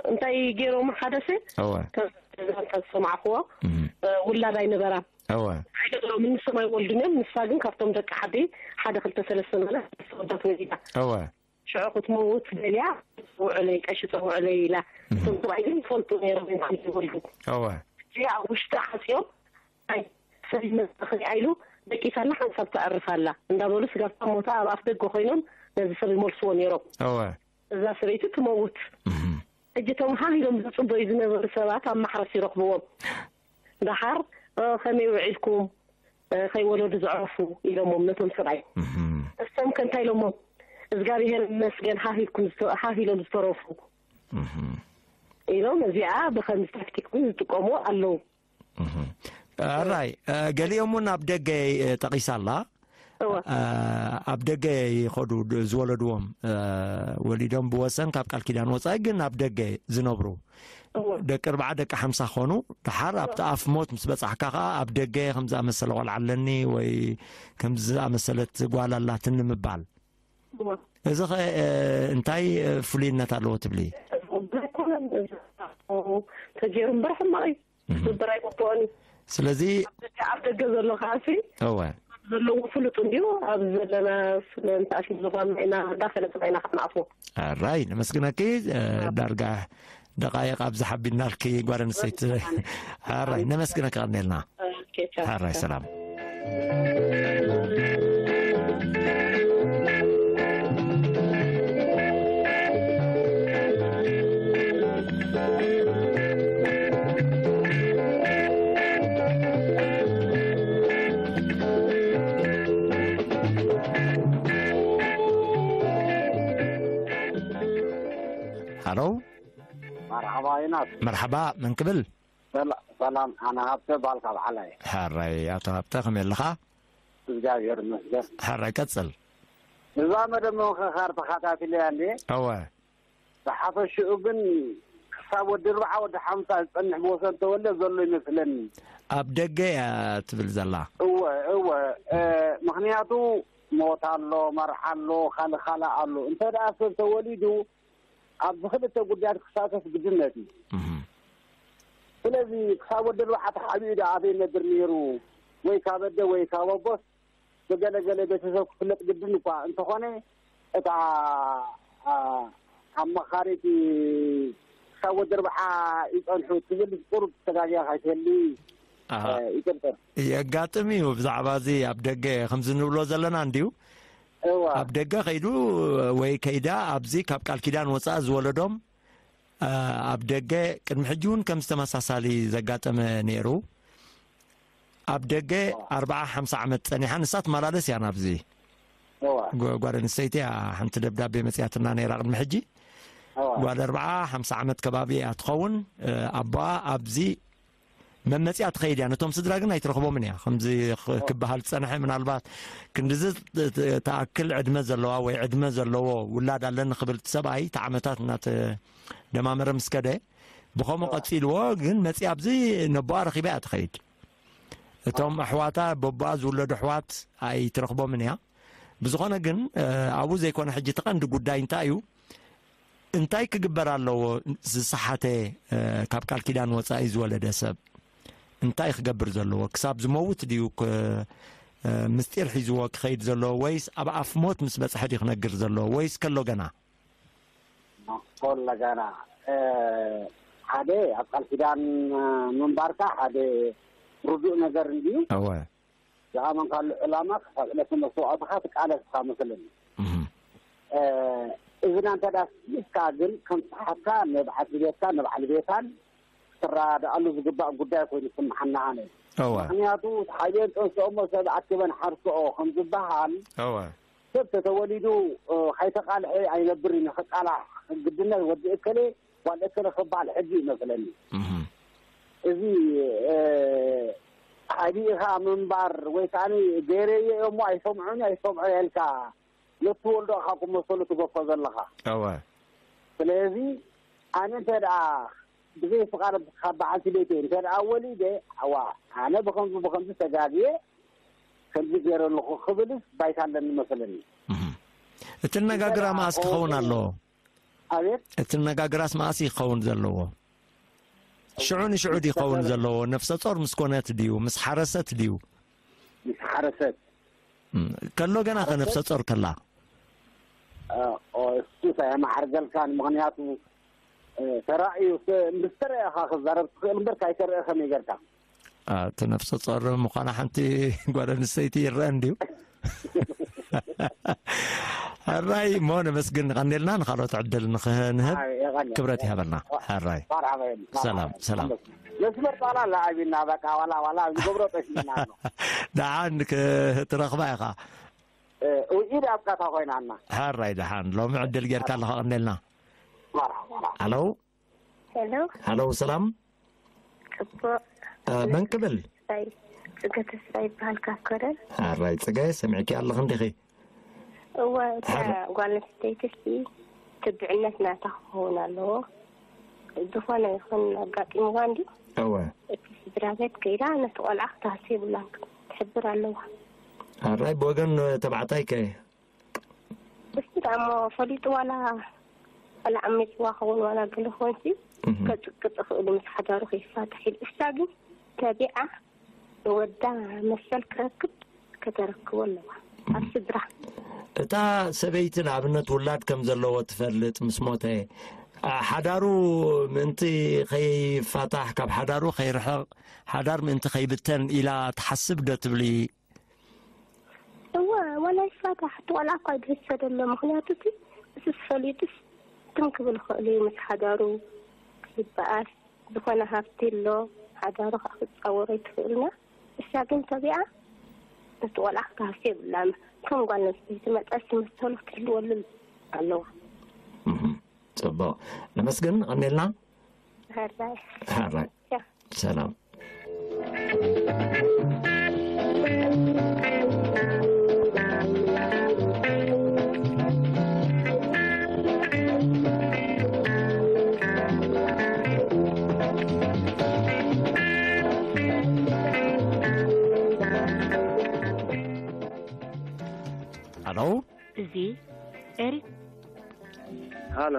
እንታይ ገይሮም ሓደ ሰብ እወ። ከ-፣ ከ-፣ ዝሰማዕክዎ፣ እም። እ፣ ውላድ ኣይነበራን። እወ። ኣይነበሮምን፣ ንሶም ኣይወልዱን እዮም። ንሳ ግን ካብቶም ደቂ ዓዲ ሓደ ክልተ ሰለስተ ማለት ወዳት ወሊዳ። እወ። ሽዑ ክትመውት ደልያ፣ "ውዕለይ፣ ቀሺ ጸውዕለይ" ኢላ። እም። እቶም ሰብኣይ ግን ይፈልጡ ነይሮም እዮም፣ ኣይወልዱ። እወ። እዚ ኣብ ውሽጢ ዓጽዮም፣ ኣይ፣ ሰብ ይመጽእ ኢሉ፣ ደቂሳ ኣላ፣ ሓንሳብ ተዕርፍ ኣላ እንዳበሉ ስጋብ ሞታ ኣብ ኣፍ ደገ ኮይኖም ነዚ ሰብ ይመልስዎ ነይሮም። እወ። እዛ ሰበይቲ ትመውት። እህ። ሕጂ እቶም ሃህ ኢሎም ዝጽበዩ ዝነበሩ ሰባት ኣብ ማሕረስ ይረኽብዎም። ደሓር፣ "እ፣ ከመይ ውዒልኩም? እ፣ ከይወለዱ ዘዕረፉ?" ኢሎሞም ነቶም ሰብኣይ። እህ። እሶም ከ እንታይ ኢሎሞም? "እዝጋብሄር ይመስገን፣ ሃህ ኢልኩም ዝተ-፣ ሃህ ኢሎም ዝተረፉ" እህ። ኢሎም እዚኣ ብኸምዚ ታክቲክ እውን ዝጥቀሙ ኣለዉ። እህ። ኣራይ፣ እ፣ ገሊኦም እውን ኣብ ደገ፣ እ፣ ጠቒሳ ኣላ። እወ። እ፣ ኣብ ደገ ይኸዱ ድ-፣ ዝወለድዎም፣ እ፣ ወሊዶም ብወሰን ካብ ቃል ኪዳን ወጻኢ ግን ኣብ ደገ ዝነብሩ። እወ። ደቂ ኣርብዓ ደቂ ሓምሳ ክኾኑ፣ ደሓር ኣብቲ ኣፍ ሞት ምስ በጻሕካ ኸኣ ኣብ ደገ ከም ዝኣመሰለ ቆልዓ ኣለኒ ወይ ከም ዝኣመሰለት ጓል ኣላትኒ ምባል። እወ። እዚ ኸ፣ እ፣ እንታይ፣ እ፣ ፍሉይነት ኣለዎ ትብሊ? ኣይኮነን፣ እዚ ተገይሩ እምበር ሕማቕ እዩ። እህ። ክግበር ኣይግብኦን እዩ። ስለዚ ኣብ ደገ፣ ኣብ ደገ ዘሎ ከዓሲ እወ። ዘለዉ ፍሉጥ እንድዩ። ኣብዚ ዘለና ስለ እንተኣሽሙ ዝኾንና ኢና፣ እንዳፈለጥና ኢና ክንኣትዎ። ኣራይ፣ ነመስግነኪ። እ፣ ዳርጋ ደቓይቕ ኣብዚ ሓቢናልኪ ጓል ኣንስተይቲ። ኣራይ፣ ነመስግነኪ፣ ቀኒልና። ኦኬ፣ ቻው። ኣራይ፣ ሰላም። ሃሎ። መርሓባ ዮናስ። መርሓባ፣ መን ክብል? ሰላ-፣ ሰላም፣ ኣነ ሃብተ በሃል ካብ ዓላይ። ሕራይ ኣቶ ሃብተ፣ ከመይ ኣለኻ? እግዚኣብሔር ይመስገን። ሕራይ፣ ቀጽል። እዛ መደብ ምምኽኻር ተኸታቲለያ እንድየ። እወ። ብሓፈሽኡ ግን ክሳብ ወዲ ኣርብዓ ወዲ ሓምሳ ዝጸንሕ ብወሰን ተወልደ ዘሎ ይመስለኒ። ኣብ ደገ እያ ትብል ዘላ። እወ፣ እወ። እ፣ ምኽንያቱ ሞት ኣሎ፣ መርዓ ኣሎ፣ ካልእ ካልእ ኣሎ። እንተ ደኣ ሰብ ተወሊዱ ኣብዚ ክልተ ጉዳያት ክሳተፍ ግድነት እዩ። እህ። ስለዚ ክሳብ ወዲ ኣርብዓ ተሓቢኡ ደኣ ኣበይ ነብር ነይሩ? ወይ ካብ ኣደ ወይ ካብ ኣቦስ ብገለገለ ቤተሰብ ክፍለጥ ግድን እኳ እንተኾነ፣ እታ፣ ኣ፣ ኣማኻሪት ክሳብ ወዲ ኣርብዓ ይጸንሑ ትብል ቁሩብ ተጋግያ ከይትህሊ፣ ኣሃ። እ፣ ይጥርጥር። የጋጥም እዩ። ብዛዕባ እዚ ኣብ ደገ ከምዚ ንብሎ ዘለና እንድዩ። እዋ። ኣብ ደገ ከይዱ ወይ ከይዳ ኣብዚ ካብ ቃል ኪዳን ወጻኢ ዝወለዶም፣ እ፣ ኣብ ደገ ቅድሚ ሕጂ እውን ከምዚ ተመሳሳሊ ዘጋጠመ ነይሩ። ኣብ ደገ እዋ። ኣርብዓ ሓምሳ ዓመት ጸኒሓ፣ ንሳ ትመላለስ እያ ናብዚ። እዋ። ጓ-፣ ጓል ኣንስተይቲ እያ፣ ሓንቲ ደብዳቤ መጺኣትና ነይራ ቅድሚ ሕጂ። እዋ። ጓል ኣርብዓ ሓምሳ ዓመት ከባቢ እያ ትኸውን። እ፣ ኣቦኣ ኣብዚ መመጺኣ ትኸይድ እያ። ነቶም ስድራ ግን ኣይትረኽቦምን እያ። ከምዚ ኽ-፣ ክበሃል ዝጸንሐ፣ ምናልባት ክንድዚ ት-፣ ት-፣ ትኣክል ዕድመ ዘለዋ ወይ ዕድመ ዘለዎ ውላድ ኣለኒ ክብል እቲ ሰብኣይ፣ እቲ ዓመታት እናተደማመረ ምስ ከደ፣ ብኸምኡ ቀጺልዎ። ግን መጺኣ ኣብዚ ነቦኣ ረኺባ እያ ትኸይድ። እቶም ኣሕዋታ፣ በቦኣ ዝውለዱ ኣሕዋት ኣይትረኽቦምን እያ። ብዝኾነ ግን፣ እ፣ ኣብኡ ዘይኮነ፣ ሕጂ እቲ ቀንዲ ጉዳይ እንታይ እዩ? እንታይ ክግበር ኣለዎ? ዝሰሓተ፣ እ፣ ካብ ቃል ኪዳን ወጻኢ ዝወለደ ሰብ እንታይ ክገብር ዘለዎ? ክሳብ ዝመውት ድዩ ክ-፣ እ፣ ምስጢር ሒዝዎ ክኸይድ ዘለዎ? ወይስ ኣብ ኣፍ ሞት ምስ በጽሐ ድዩ ክነግር ዘለዎ? ወይስ ከሎ ገና? ከሎ ገና። እ፣ ሓደ ኣብ ቃል ኪዳን፣ እ፣ ምንባርካ ሓደ ርዱእ ነገር እንድዩ። እወ። ዝኣመንካሉ ዕላማ ክሳብ ዕለተ መስዋእትኻ ትቃለስ ኢኻ መስለኒ። እህ። እ፣ እዝና እንተ ደኣ ስኢዝካ ግን ከም ሰሓትካ ንበዓልቲ ቤትካ ንበዓል ቤታን ክትረዳዳኣሉ ዝግባእ ጉዳይ ኮይኑ ይስምዓና ኣነ። እወ። ምኽንያቱ ሓቢአን ጠንስኦሞ ሰብ ኣኪበን ሓርስኦ ከም ዝበሃል፣ እወ። ሰብ ተተወሊዱ፣ እ፣ ከይተቃልሐ ኣይነብርን እዩ። ክቃላሕ ግድነት ወዲ እከሌ ጓል እከለ ክበሃል ሕጊ እዩ መስለኒ። እህ። እዚ፣ እ፣ ሓቢእኻ ምንባር ወይ ከኣ ገይረዮ እሞ ኣይሰምዑን ኣይሰምዑ ኢልካ ነትወልዶ ኢኻ ክመሰሉ ትገፎ ዘለኻ። እወ። ስለዚ ኣነ እንተ ደኣ ብዘይ ፍቓድ ካብ በዓልቲ ቤተይ እንተ ደኣ ወሊደ፣ ኣዋ፣ ኣነ ብኸምዚ ብኸምዚ ተጋግየ፣ ከምዚ ገይረ ኣለኹ ክብልስ ባይታ ኣለኒ መስለኒ። እህ። እቲ ነጋግራ እንተ ደኣ መኣስ ክኸውን ከምኡ ኣለዎ? ኣቤት? እቲ ነጋግራስ መኣስ ክኸውን ዘለዎ? ሽዑ ንሽዑ ድዩ ክኸውን ዘለዎ? ነፍሰ ጾር ምስ ኮነት ድዩ? ምስ ሓረሰት ድዩ? ምስ ሓረሰት። እም፣ ከሎ ገና ከ ሓረሰት? ነፍሰ ጾር ከላ? እ፣ ኦ፣ እሱስ ኣየመዓርገልካን። ምኽንያቱ፣ እ፣ ተራእዩ፣ ስ-፣ ምስ ተረእኻ ክዛረብ ትኽእል እምበር፣ ካይተረአ ከመይ ጌርካ? እ፣ እቲ ነፍሰ ጾር ምዃና ሓንቲ ጓል ኣንስተይቲ ይረአ እንድዩ። ሕራይ እሞ ነመስግን፣ ቀንዴልና ንኻልኦት ዕድል ንኽንህብ ኣይ፣ የቐንየልና። ክብረት ይሃበልና። ሕራይ። መርሓባ የለን። ሰላም፣ ሰላም። መስመር ጣላ ኣላ ኣቢና፣ በቃ፣ ዋላ፣ ዋላ ዝገብሮ ጠፊእና ኣሎ። ደሓን ክትረኽባ ኢኻ። እ፣ ውዒድ ኣብ ቃታ ኮይናና። ሕራይ፣ ደሓን። ሎሚ ዕድል ጌርካ ኣለኻ፣ ቀንዴልና። መርሓባ፣ መርሓባ። ሃሎ። ሄሎ። ሃሎ፣ ሰላም። ጽቡቕ። እ፣ መን ክብል? ተስፋይ፣ ጽገ ተስፋይ ይበሃል ካብ ከረን። ሕራይ ጽገ፣ ሰሚዕኪ ኣለኽ እንዲኺ? እወ፣ እታ ሕራይ። ጓል ኣንስተይቲ እስቲ ትብዕነት ናታ ክኸውን ኣለዎ። ዝኾነ ይኹን ኣጋጢምዋ እንድዩ። እወ። እቲ ስድራ ቤት ከይዳ ነቲ ቆልዓ ክትሃሲ የብላን፣ ክትሕብር ኣለዋ። ሕራይ፣ ብወገን ተባዕታይ ከ? እስቲ ደኣ እሞ ፈሊጡ ዋላ፣ ዋላ ዓሚጽዋ ክኸውን ዋላ ገለ ክኾንሲ እህ። ከጽቅጥ ይኽእሉ ምስ ሓዳሩ ከይፋታሕ ኢሉ። እሳ ግን ተቢዓ ንወዳ መሰል ክረክብ ከተረክቦ ኣለዋ። ኣብ ስድራ። እታ ሰበይቲ ንኣብነት ውላድ ከም ዘለዎ ትፈልጥ ምስ ሞተ፣ ኣ፣ ሓዳሩ ምእንቲ ከይፋታሕ፣ ካብ ሓዳሩ ከይርሕቕ፣ ሓዳር ምእንቲ ከይብተን ኢላ ትሓስብ ዶ ትብሊ? እወ፣ ዋላ ይፋታሕ፣ እቲ ቆልዓ እኳ እዩ ዝህሰ ዘሎ። ምኽንያቱ እቲ እሱስ ፈሊጡስ ትም ክብል ይኽእል እዩ፣ ምስ ሓዳሩ ይበኣስ፣ ዝኾነ ሃብቲ ኣሎ፣ ሓዳሩ ከዓ ክትጻወሮ ይትኽእልና። እሳ ግን ተቢዓ ነቲ ቆልዓ ክትሃሲ የብላን። ከም ጓል ኣንስተይቲ መጠን መሰሉ ክትህልወሉ ኣለዋ። እህ፣ ጽቡቕ። ነመስግን፣ ቀኒልና። ሕራይ። ሕራይ። ያ። ሰላም። ኣሎ? እዚ ኤሪ- ሃሎ።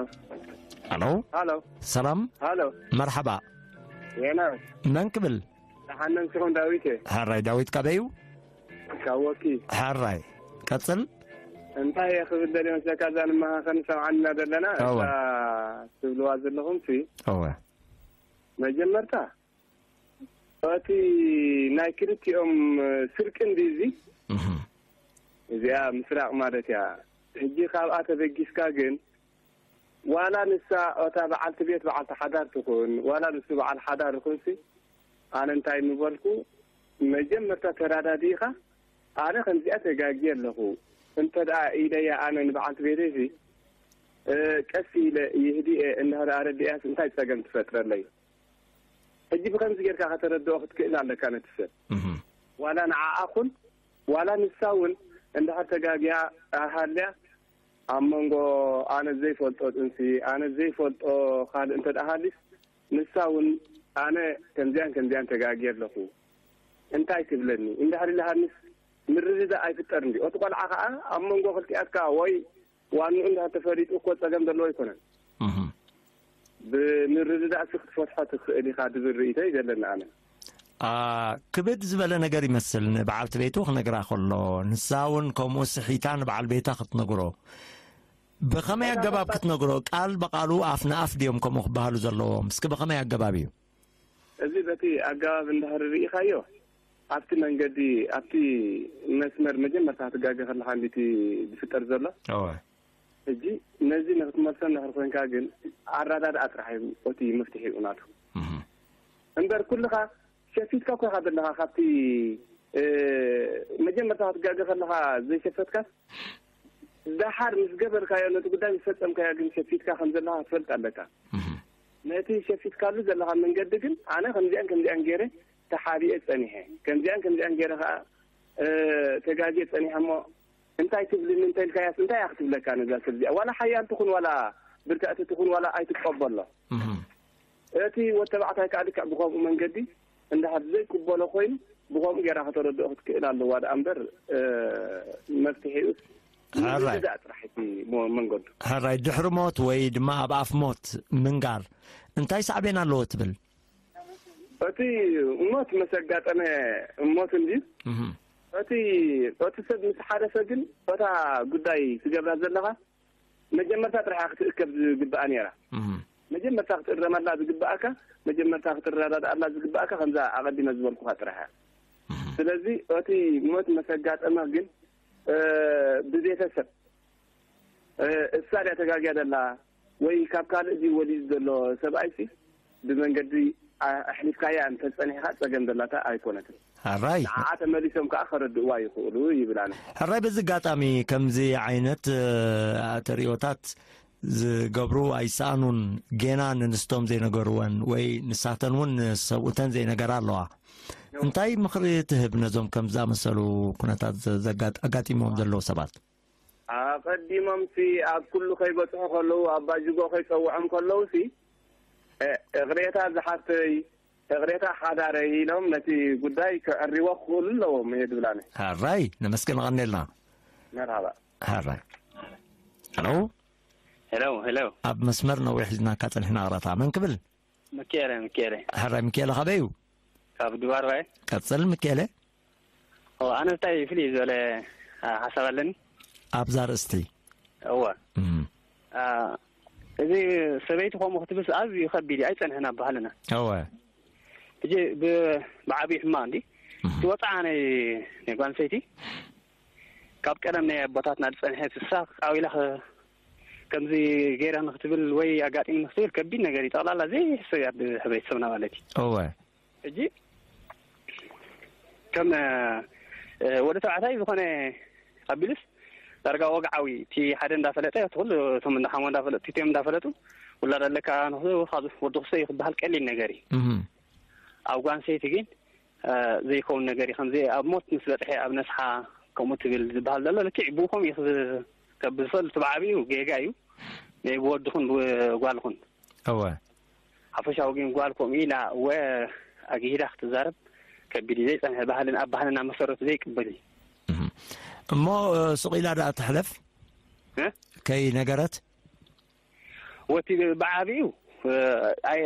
ኣሎ? ሃሎ። ሰላም? ሃሎ። መርሓባ። ዜና። መን ክብል? ደሓን ነንስኹም ዳዊት እየ። ሕራይ ዳዊት ካበይ እዩ? ካብ ወኪ። ሕራይ። ቀጽል። እንታይ እየ ክብል ደልየ መስለካ፣ እዛ ንመኻኸኒ ሰምዓኒ ኢና ዘለና። እወ። እዛ ትብልዋ ዘለኹም ሲ፣ እወ። መጀመርታ እቲ ናይ ክልቲኦም ስርቂ እንዲ እዚ፣ እህ። እዚኣ ምስራቕ ማለት እያ። ሕጂ ካብኣ ተበጊስካ ግን ዋላ ንሳ እታ በዓልቲ ቤት በዓልቲ ሓዳር ትኹን፣ ዋላ ንሱ በዓል ሓዳር ይኹንሲ፣ ኣነ እንታይ ምበልኩ፣ መጀመርታ ተረዳዲእኻ፣ ኣነ ከምዚኣ ተጋግየ ኣለኹ፣ እንተ ደኣ ኢለያ ኣነ ንበዓልቲ ቤተይሲ፣ እ፣ ቀስ ኢለ ይህድኤ እንዳበለ ኣረዲኣስ እንታይ ጸገም ትፈጥረለይ? ሕጂ ብኸምዚ ጌርካ ከተረድኦ ክትክእል ኣለካ ነቲ ሰብ። እህ። ዋላ ንዓኣ ኩን፣ ዋላ ንሳ እውን እንድሕር ተጋግያ ሃልያ፣ ኣብ መንጎ ኣነ ዘይፈልጦ ጥንሲ፣ ኣነ ዘይፈልጦ ካልእ እንተ ደኣ ሃልዩስ፣ ንሳ እውን ኣነ ከምዚኣን ከምዚኣን ተጋግየ ኣለኹ እንታይ ትብለኒ? እንድሕር ኢልሃንስ ምርድዳእ ኣይፍጠር እንዲ። እቲ ቆልዓ ኸዓ ኣብ መንጎ ክልቲኣትካ ወይ ዋንኡ እንድሕር ተፈሊጡ እኮ ጸገም ዘለዎ ኣይኮነን። እህ። ብምርድዳእ ሲ ክትፈትሖ ትኽእል ኢኻ ዝብል ርእይቶ እዩ ዘለኒ ኣነ። ኣ፣ ክብድ ዝበለ ነገር ይመስል ንበዓልቲ ቤቱ ክነግራ ከሎ፣ ንሳ እውን ከምኡ ስሒታ ንበዓል ቤታ ክትነግሮ። ብኸመይ ኣገባብ ክትነግሮ? ቃል ብቓሉ ኣፍ ንኣፍ ድዮም ከምኡ ክበሃሉ ዘለዎም? እስኪ ብኸመይ ኣገባብ እዩ? እዚ በቲ ኣገባብ እንድሕር ርኢኻዮ፣ ኣብቲ መንገዲ፣ ኣብቲ መስመር መጀመርታ ክትጋገ ከለኻ እንዲቲ ዝፍጠር ዘሎ። እወ። ሕጂ ነዚ ንክትመልሶ እንድሕር ኮይንካ ግን ኣረዳድኣ ጥራሕ እዩ እቲ መፍትሒኡ ናቱ። እህ። እምበር ኩልኻ ሸፊትካ እኮ ኢኻ ዘለኻ ካብቲ፣ እ፣ መጀመርታ ክትጋገ ከለኻ ዘይሸፈትካስ ደሓር ምስ ገበርካዮ ነቲ ጉዳይ ምስ ፈጸምካዮ ግን ሸፊትካ ከም ዘለኻ ክትፈልጥ ኣለካ። እህ። ነቲ ሸፊትካሉ ዘለኻ መንገዲ ግን ኣነ ከምዚኣን ከምዚኣን ገይረ ተሓቢኤ ጸኒሐ፣ ከምዚኣን ከምዚኣን ገይረ ከኣ፣ እ፣ ተጋግየ ጸኒሐ እሞ እንታይ ትብልኒ እንተ ኢልካያስ እንታይ እያ ክትብለካ ነዛ ሰብ እዚኣ? ዋላ ሓያል ትኹን ዋላ ብርትዕቲ ትኹን ዋላ ኣይትቀበሎ። እህ። እቲ ወዲ ተባዕታይ ከኣ ልክዕ ብኸምኡ መንገዲ እንድሕር ዘይቅበሎ ኮይኑ ብኸምኡ ጌራ ከተረድኦ ክትክእል ኣለዋ ደኣ እምበር፣ እ፣ መፍትሒኡስ ሕራይ። ምርድዳእ ጥራሕ እቲ ሞ-፣ መንገዱ። ሕራይ፣ ድሕሪ ሞት ወይ ድማ ኣብ ኣፍ ሞት ምንጋር እንታይ ሳዕቤን ኣለዎ ትብል? እቲ ሞት ምስ ኣጋጠመ ሞት እንድዩ። እህ። እቲ፣ እቲ ሰብ ምስ ሓለፈ ግን እታ ጉዳይ ትገብራ ዘለኻ መጀመርታ ጥራሕ ክትእከብ ዝግብኣ ነይራ። እህ። መጀመርታ ክትእረመላ ዝግብኣካ፣ መጀመርታ ክትረዳድኣላ ዝግብኣካ ከምዛ ኣቐዲመ ዝበልኩኻ ጥራሕ እያ። እህ። ስለዚ እቲ ሞት መሰጋጠመ ግን፣ እ፣ ብቤተሰብ፣ እ፣ እሳ ድያ ተጋግያ ዘላ ወይ ካብ ካልእ ድዩ ወሊዱ ዘሎ ሰብኣይሲ ብመንገዲ ኣ-፣ ኣሕሊፍካያ እንተጸኒሕካ ጸገም ዘላታ ኣይኮነትን። ሕራይ። ንዓኣ ተመሊሶም ከኣ ከረድእዋ ይኽእሉ ይብል ኣነ። ሕራይ፣ በዚ ኣጋጣሚ ከምዚ ዓይነት፣ እ፣ ተርእዮታት ዝገብሩ ኣይሰኣኑን። ጌና ንንስቶም ዘይነገርወን ወይ ንሳተን እውን ንሰብኡተን ዘይነገራ ኣለዋ። እንታይ ምኽሪ ትህብ ነዞም ከም ዝኣመሰሉ ኩነታት ዘ-፣ ዘጋጥ-፣ ኣጋጢሞም ዘለዉ ሰባት? ኣቐዲሞምሲ ኣብ ኩሉ ከይበጽሑ ከለዉ፣ ኣብ ባጅጎ ከይጸውዖም ከለዉሲ፣ እ፣ እቕሬታ ዝሓፍተይ፣ እቕሬታ ሓዳረይ ኢሎም ነቲ ጉዳይ ከዕርይዎ ክኽእሉ ኣለዎም እየ ዝብል ኣነ። ሕራይ፣ ነመስግን፣ ቐንየልና። መርሃባ። ሕራይ። ሄሎ። ሄሎ፣ ሄሎ። ኣብ መስመር ነዊሕ ሒዝናካ ጸኒሕና፣ ቕረታ መን ክብል? ምክኤለ፣ ምክኤለ። ሕራይ ምክኤለ፣ ካበይ እዩ? ካብ ድባርባ እየ። ቀጽል ምክኤለ። ኦ፣ ኣነ እንታይ ፍልይ ዝበለ፣ አ፣ ሓሳብ ኣለኒ። ኣብዛ ኣርእስቲ። እወ። እም። አ፣ እዚ ሰበይቲ ከምኡ ክትብልስ ኣዝዩ ከቢድ እዩ፣ ኣይጸንሕን ኣብ ባህልና። እወ። ሕጂ ብ-፣ ብዓብዩ ሕማቕ እንዲ። እም። እቲ ወጽዓ ናይ፣ ናይ ጓል ኣንስተይቲ ካብ ቀደም ናይ ኣቦታትና ዝጸንሐ ስሳ ዓዊላ ከ-፣ ከምዚ ገይራ ንክትብል ወይ ኣጋጢሙ ንክትብል ከቢድ ነገር እዩ። ጠቕላላ ዘይሕሰብ እዩ ኣብ ሕብረተሰብና ማለት እዩ። እወ። ሕጂ ከም፣ እ፣ ወዲ ተባዕታይ ዝኾነ ኣቢሉስ ዳርጋ ወግዓዊ፣ እቲ ሓደ እንዳፈለጠ፣ እቲ ኩሉ እቶም እንዳ ሓሞ እንዳፈለጡ፣ እቲኦም እንዳፈለጡ፣ ውላድ ኣለካ ንክትብል፣ ካብ ወዲ ክስተ እዩ ክበሃል ቀሊል ነገር እዩ። እም። ኣብ ጓል ኣንስተይቲ ግን፣ እ፣ ዘይከውን ነገር እዩ። ከምዚ ኣብ ሞት ምስ በጽሐ ኣብ ነስሓ ከምኡ ትብል ዝበሃል ዘሎ ልክዕ ብኡ ከምኡ እዩ ክዝ-፣ ከብል ዝኽእል። እቲ ብዓብዩ ጌጋ እዩ። ናይ ብወድኹን ብጓልኹን። እወ። ሓፈሻዊ ግን ጓል ከምኡ ኢላ እወ ኣግሂዳ ክትዛረብ ከቢድ እዩ። ዘይጸንሐ ባህልን ኣብ ባህልና መሰረቱ ዘይቅበል እዩ። እህ። እሞ፣ እ፣ ሱቕ ኢላ ደኣ ትሕለፍ? እ? ከይነገረት? ወቲ ብዓቢኡ፣ እ፣ ኣይ-፣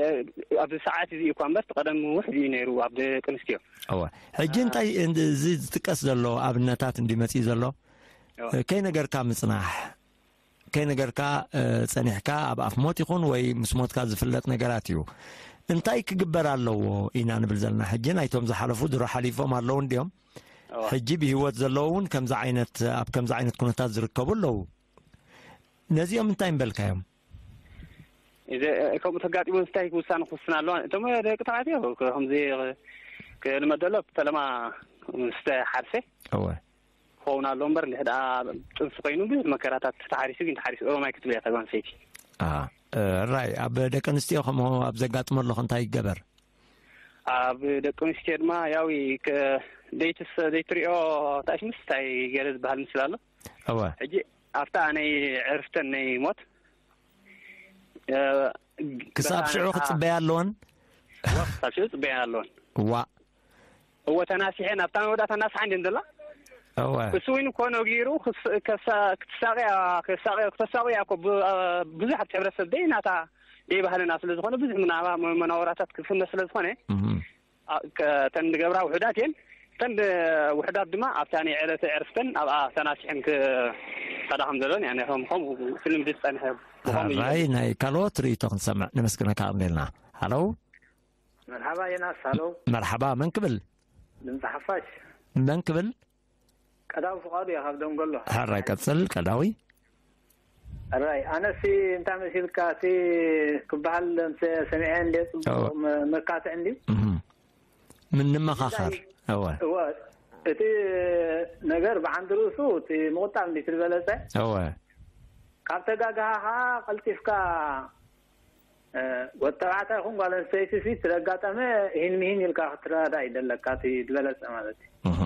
ኣብዚ ሰዓት እዚ እኳ እምበር፣ እቲ ቀደም ውሕድ እዩ ነይሩ ኣብ ደቂ ኣንስትዮ። እወ። ሕጂ እ፣ እንታይ እንድ-፣ እዚ ዝጥቀስ ዘሎ ኣብነታት እንዲ መጺኡ ዘሎ? እወ። እ፣ ከይነገርካ ምጽናሕ፣ ከይነገርካ፣ እ፣ ጸኒሕካ ኣብ ኣፍ ሞት ይኹን ወይ ምስ ሞትካ ዝፍለጥ ነገራት እዩ። እንታይ ክግበር ኣለዎ ኢና ንብል ዘለና? ሕጂ ናይቶም ዝሓለፉ ድሮ ሓሊፎም ኣለዉ እንድዮም። እወ። ሕጂ ብህይወት ዘለዉ እውን ከምዚ ዓይነት፣ ኣብ ከምዚ ዓይነት ኩነታት ዝርከቡ ኣለዉ። ነዚኦም እንታይ ምበልካዮም? እዚ፣ ከምኡ ተጋጢሙ እንታይ ውሳነ ክውስን ኣለዋ? እቶም ደቂ ተባዕትዮ ከምዚ ክልመደሎ ፈለማ ምስ ተሓርሰ እወ። ክኸውን ኣሎ እምበር፣ እንድሕር ደኣ ጥንሲ ኮይኑ ብዙሕ መከራታት ተሓሪሱ፣ ግን ተሓሪሱ ኦሮማይ ክትብል እያ እታ ጓል ኣንስተይቲ። ኣሃ። እ፣ ራይ፣ ኣብ ደቂ ኣንስትዮ ከምኡ ኣብ ዘጋጥመሉ እንታይ ይገበር? ኣብ ደቂ ኣንስትዮ ድማ ያው ከ-፣ ደይትስ-፣ ደይትሪኦ ታሽምስ እንታይ ገለ ዝበሃል ምስል ኣሎ። እወ። ሕጂ ኣብታ ናይ ዕርፍተን ናይ ሞት፣ እ፣ ክሳብ ሽዑ ክጽበያ ኣለወን። ክሳብ ሽዑ ጽበያ ኣለወን። ዋ እወ ተናሲሐን ኣብታ መወዳእታ እናስሓ እንደ እንደላ እወ እሱ እውን እኮ ነጊሩ ክስ- ከሳ- ክትሳቅያ ከሳቅያ ክተሳቅያ እኮ ብ- ብዙሕ ኣብቲ ሕብረተሰብ ደይ ናታ ደይ ባህልና ስለ ዝኾነ ብዙሕ ምናባ መ- መናወራታት ክፍነ ስለ ዝኾነ እህ። አ- ከ- ተን ዝገብራ ውሑዳት እየን። ተን ውሑዳት ድማ ኣብታ ናይ ዕለተ ዕርፍተን ኣብኣ ተናሲሐን ክኸዳ ከም ዘለውን እያ። ከም ከምኡ ስልምዲ ዝጸንሐ ብኸምኡ እዩ። ራይ ናይ ካልኦት ርእይቶ ክንሰምዕ ነመስግነካ ቀንዴልና። ሃሎ መርሓባ የናስ፣ ሃሎ። መርሓባ፣ መን ክብል? ድምፂ ሓፋሽ። መን ክብል? ቀዳዊ ፍቓዱ እያ ካብ ደንጎሎ። ሕራይ ቀጽል ቀዳዊ። ራይ ኣነሲ እንታይ መሲልካ እቲ ክበሃል ሰሚዐ እንደ ጽቡቅ ኦ። መካትዕ እንዲ እህ። ምን ንመኻኸር? እወ እወ እቲ ነገር ብዓንዲ ርእሱ እቲ ምቁጣብ እንዲ ትልበለጸ እወ ካብ ተጋግሃኻ ቀልጢፍካ ወዲ ተባዕታይ ይኹን ጓል ኣንስተይቲ ሲ ስለጋጠመ ይህን ምሂን ኢልካ ክትረዳዳእ ይደለካ እቲ ዝበለጸ ማለት እዩ። እህ።